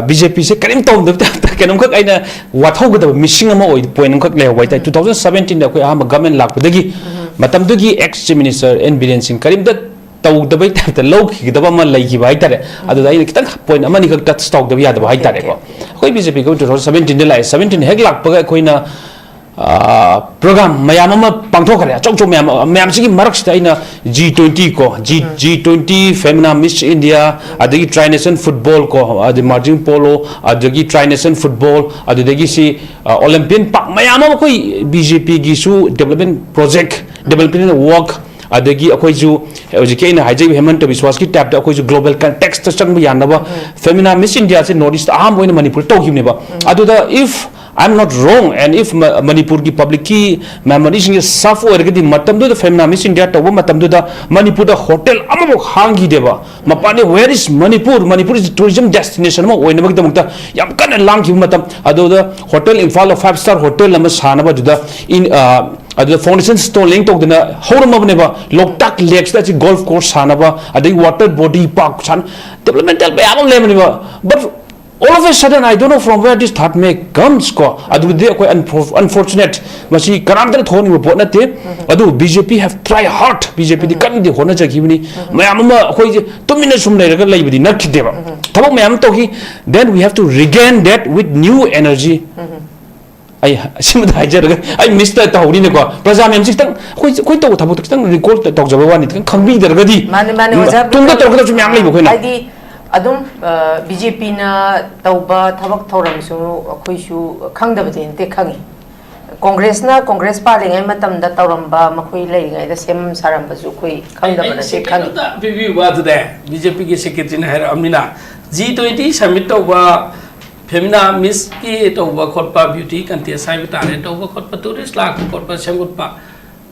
ꯕꯤ ꯖꯦ ꯄꯤꯁꯦ ꯀꯔꯤꯝ ꯇꯧꯔꯝꯗꯕ ꯇꯥꯏꯞꯇ ꯀꯩꯅꯣꯝꯈꯛ ꯑꯩꯅ ꯋꯥꯊꯧꯒꯗꯕ ꯃꯤꯁꯤꯡ ꯑꯃ ꯑꯣꯏ, ꯄꯣꯏꯟ ꯑꯃꯈꯛ ꯂꯩꯍꯧꯕ ꯍꯥꯏꯇꯥꯔꯦ꯫ ꯇꯨ ꯊꯥꯎꯖꯟ ꯁꯕꯦꯟꯇꯤꯟꯗ ꯑꯩꯈꯣꯏ ꯑꯍꯥꯟꯕ ꯒꯃꯦꯟ ꯂꯥꯛꯄꯗꯒꯤ ꯃꯇꯝꯗꯨꯒꯤ ex chief minister N Biren Singh ꯀꯔꯤꯝꯇ ꯇꯧꯗꯕꯩ ꯇꯥꯏꯞꯇ ꯂꯧꯈꯤꯒꯗꯕ ꯑꯃ ꯂꯩꯈꯤꯕ ꯍꯥꯏꯇꯥꯔꯦ꯫ ꯑꯗꯨꯗ ꯑꯩꯅ ꯈꯤꯇꯪ ꯄꯣꯏꯟ ꯑꯃꯅꯤꯈꯛ ꯇꯆ ꯇꯧꯗꯕ ꯌꯥꯗꯕ ꯍꯥꯏꯇꯥꯔꯦꯀꯣ꯫ ꯑꯩꯈꯣꯏ ꯕꯤ ꯖꯦ ꯄꯤ ꯒꯃꯦꯟ ꯇꯨ ꯊꯥꯎꯖꯟ ꯁꯕꯦꯟꯇꯤꯟꯗ ꯂꯥꯛꯑꯦ, ꯁꯕꯦꯟꯇꯤꯟ ꯍꯦꯛ ꯂꯥꯛꯄꯒ ꯑꯩꯈꯣꯏꯅ ꯄ꯭ꯔꯣꯒ꯭ꯔꯥꯝ ꯃꯌꯥꯝ ꯑꯃ ꯄꯥꯡꯊꯣꯛꯈ꯭ꯔꯦ, ꯑꯆꯧ ꯑꯆꯧꯕ ꯃꯌꯥꯝ꯫ ꯃꯌꯥꯝꯁꯤꯒꯤ ꯃꯔꯛꯁꯤꯗ ꯑꯩꯅ ꯖꯤ ꯇ꯭ꯋꯦꯟꯇꯤ ꯀꯣ, G G twenty, Femina miss India, ꯑꯗꯒꯤ ꯇ꯭ꯔꯥꯏ ꯅꯦꯁꯟ ꯐꯨꯠꯕꯣꯜ ꯀꯣ, ꯑꯗꯩ ꯃꯥꯔꯖꯤꯡ ꯄꯣꯂꯣ, ꯑꯗꯒꯤ ꯇ꯭ꯔꯥꯏ ꯅꯦꯁꯟ ꯐꯨꯠꯕꯣꯜ, ꯑꯗꯨꯗꯒꯤ ꯁꯤ ꯑꯣꯂꯦꯝꯄꯤꯌꯟ ꯄꯥꯛ ꯃꯌꯥꯝ ꯑꯃ ꯑꯩꯈꯣꯏ ꯕꯤ ꯖꯦ ꯄꯤꯒꯤꯁꯨ ꯗꯦꯕꯂꯞꯃꯦꯟ ꯄ꯭ꯔꯣꯖꯦꯛ, ꯗꯦꯕꯂꯞꯃꯦꯟ ꯋꯥꯔꯛ, ꯑꯗꯒꯤ ꯑꯩꯈꯣꯏꯁꯨ ꯍꯧꯖꯤꯛꯀꯤ ꯑꯩꯅ ꯍꯥꯏꯖꯈꯤꯕ ꯍꯦꯃꯟꯇ ꯕꯤꯁ꯭ꯋꯥꯁꯀꯤ ꯇꯥꯏꯞꯇ ꯑꯩꯈꯣꯏꯁꯨ ꯒ꯭ꯂꯣꯕꯦꯜ ꯀꯟꯇꯦꯛꯁꯇ ꯆꯪꯕ ꯌꯥꯅꯕ ꯐꯦꯃꯤꯅꯥ ꯃꯤꯁ ꯏꯟꯗꯤꯌꯥꯁꯦ ꯅꯣꯔꯠ ꯏꯁꯇ ꯑꯍꯥꯟꯕ ꯑꯣꯏꯅ ꯃꯅꯤꯄꯨꯔꯗ ꯇꯧꯈꯤꯕꯅꯦꯕ꯫ ꯑꯗꯨꯗ if I am not wrong and if ꯃꯅꯤꯄꯨꯔꯒꯤ ꯄꯕ꯭ꯂꯤꯛꯀꯤ ꯃꯦꯃꯣꯔꯤꯁꯤꯡꯁꯦ ꯁꯥꯐ ꯑꯣꯏꯔꯒꯗꯤ, ꯃꯇꯝꯗꯨꯗ ꯐꯦꯃꯤꯅꯥ ꯃꯤꯁ ꯏꯟꯗꯤꯌꯥ ꯇꯧꯕ ꯃꯇꯝꯗꯨꯗ ꯃꯅꯤꯄꯨꯔꯗ ꯍꯣꯇꯦꯜ ꯑꯃꯐꯥꯎ ꯍꯥꯡꯈꯤꯗꯦꯕ꯫ ꯃꯄꯥꯟꯗ where is Manipur, Manipur is tourism destination ꯑꯃ ꯑꯣꯏꯅꯕꯒꯤꯗꯃꯛꯇ ꯌꯥꯝ ꯀꯟꯅ ꯂꯥꯡꯈꯤꯕ ꯃꯇꯝ꯫ ꯑꯗꯨꯗ ꯍꯣꯇꯦꯜ, ꯏꯝꯐꯥꯜꯗ ꯐꯥꯏꯚ ꯁ꯭ꯇꯥꯔ ꯍꯣꯇꯦꯜ ꯑꯃ ꯁꯥꯅꯕ ꯑꯗꯨꯗ ꯏꯟ-, ꯑ, ꯑꯗꯨꯗ ꯐꯥꯎꯟꯗꯦꯁꯟ ꯁ꯭ꯇꯣꯟ ꯂꯦꯡ ꯇꯧꯗꯅ ꯍꯧꯔꯝꯃꯕꯅꯦꯕ꯫ ꯂꯣꯛꯇꯥꯛ ꯂꯦꯛꯁꯤꯗ ꯑꯁꯤ ꯒꯣꯜꯐ ꯀꯣꯔꯁ ꯁꯥꯟꯅꯕ, ꯑꯗꯩ ꯋꯥꯇꯔ ꯕꯣꯗꯤ ꯄꯥꯔꯛ ꯁꯥꯟꯅ, ꯗꯦꯕꯂꯞꯃꯦꯟꯇꯦꯜ ꯃꯌꯥꯝ ꯑꯃ ꯂꯩꯔꯝꯃꯅꯦꯕ꯫ But all of a sudden, I don't know from where this thought may comes ꯀꯣ꯫ ꯑꯗꯨꯗꯤ ꯑꯩꯈꯣꯏ ꯑꯟꯐꯣꯔꯆꯨꯅꯦꯠ, ꯃꯁꯤ ꯀꯅꯥꯝꯇꯅ ꯊꯣꯛꯍꯟꯅꯤꯡꯕ ꯄꯣꯠ ꯅꯠꯇꯦ꯫ ꯑꯗꯨ B J P have try hard, B J ꯄꯤꯗꯤ ꯀꯟꯅꯗꯤ ꯍꯣꯠꯅꯖꯈꯤꯕꯅꯤ꯫ ꯃꯌꯥꯝ ꯑꯃ ꯑꯩꯈꯣꯏꯁꯦ ꯇꯨꯃꯤꯟꯅ ꯁꯨꯝ ꯂꯩꯔꯒ ꯂꯩꯕꯗꯤ ꯅꯠꯈꯤꯗꯦꯕ꯫ ꯊꯕꯛ ꯃꯌꯥꯝ ꯑꯃ ꯇꯧꯈꯤ꯫ Then we have to regain that with new energy. ꯑꯩ ꯑꯁꯤꯃꯗ ꯍꯥꯏꯖꯔꯒ ꯑꯩ ꯃꯤꯁꯇ ꯇꯧꯍꯧꯔꯤꯅꯦꯀꯣ꯫ ꯄ꯭ꯔꯖꯥ ꯃꯌꯥꯝꯁꯤ ꯈꯤꯇꯪ ꯑꯩꯈꯣꯏ, ꯑꯩꯈꯣꯏ ꯇꯧꯕ ꯊꯕꯛꯇꯣ ꯈꯤꯇꯪ ꯔꯤꯀꯣꯜ ꯇꯧꯖꯕ ꯋꯥꯅꯤ, ꯈꯤꯇꯪ ꯈꯪꯕꯤꯗ꯭ꯔꯒꯗꯤ꯫ ꯃꯥꯅꯦ, ꯃꯥꯅꯦ, ꯑꯣꯖꯥ꯫ ꯇꯨꯡꯗ ꯇꯧꯔꯛꯀꯗꯕꯁꯨ ꯃꯌꯥꯝ ꯂꯩꯕ ꯑꯩꯈꯣꯏꯅ꯫ ꯍꯥꯏꯗꯤ ꯑꯗꯨꯝ ꯕꯤ ꯖꯦ ꯄꯤꯅ ꯇꯧꯕ ꯊꯕꯛ ꯊꯧꯔꯝꯁꯨ ꯑꯩꯈꯣꯏꯁꯨ ꯈꯪꯗꯕꯗꯤ ꯅꯠꯇꯦ, ꯈꯪꯉꯤ꯫ ꯀꯣꯡꯒ꯭ꯔꯦꯁꯅ ꯀꯣꯡꯒ꯭ꯔꯦꯁ ꯄꯥꯜꯂꯤꯉꯩ ꯃꯇꯝꯗ ꯇꯧꯔꯝꯕ, ꯃꯈꯣꯏ ꯂꯩꯔꯤꯉꯩꯗ ꯁꯦꯝ ꯁꯥꯔꯝꯕꯁꯨ ꯑꯩꯈꯣꯏ ꯈꯪꯗꯕ ꯑꯩ ꯅꯠꯇꯦ, second ꯈꯪꯉꯤ꯫ ꯑꯝꯇ ꯄꯤꯕꯤꯌꯨꯕ꯫ ꯑꯗꯨꯗ ꯕꯤ ꯖꯦ ꯄꯤꯒꯤ ꯁꯦꯀ꯭ꯔꯦꯇꯔꯤꯅ ꯍꯥꯏꯔꯛꯑꯕꯅꯤꯅ, ꯖꯤ ꯇ꯭ꯋꯦꯟꯇꯤ ꯁꯝꯃꯤꯠ ꯇꯧꯕ, ꯐꯦꯃꯤꯅꯥ ꯃꯤꯁꯀꯤ ꯇꯧꯕ ꯈꯣꯠꯄ, ꯕ꯭ꯌꯨꯇꯤ ꯀꯟꯇꯦꯁ ꯍꯥꯏꯕ ꯇꯥꯔꯦ, ꯇꯧꯕ ꯈꯣꯠꯄ, ꯇꯨꯔꯤꯁ ꯂꯥꯛꯄ ꯈꯣꯠꯄ, ꯁꯦꯝꯒꯠꯄ,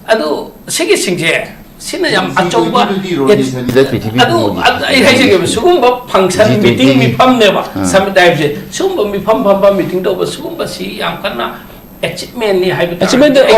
ꯑꯗꯨ ꯁꯤꯒꯤꯁꯤꯡꯁꯦ, ꯁꯤꯅ ꯌꯥꯝ ꯑꯆꯧꯕ ꯄ꯭ꯔꯤꯊꯤꯕꯤꯗꯨꯗꯤ ꯔꯣꯅꯤ ꯁꯅꯤꯗ ꯄ꯭ꯔꯤꯊꯤꯕꯤ ꯑꯗꯨ ꯄꯨꯝꯕꯒꯤ ꯑꯗꯨ ꯑꯩ ꯍꯥꯏꯖꯒꯦꯕ, ꯁꯤꯒꯨꯝꯕ ꯐꯪꯁꯟ, ꯖꯤ ꯇ꯭ꯋꯦꯟꯇꯤ ꯃꯤꯇꯤꯡ ꯃꯤꯐꯝꯅꯦꯕ ꯑꯥ꯫ ꯁꯝꯃꯤꯠ ꯍꯥꯏꯕꯁꯦ꯫ ꯁꯤꯒꯨꯝꯕ ꯃꯤꯐꯝ ꯐꯝꯕ, ꯃꯤꯇꯤꯡ ꯇꯧꯕ, ꯁꯤꯒꯨꯝꯕꯁꯤ ꯌꯥꯝ ꯀꯟꯅ ꯑꯦꯆꯤꯞꯃꯦꯟꯅꯤ ꯍꯥꯏꯕ ꯇꯥꯔꯒꯗꯤ Achievement ꯑꯩꯈꯣꯏ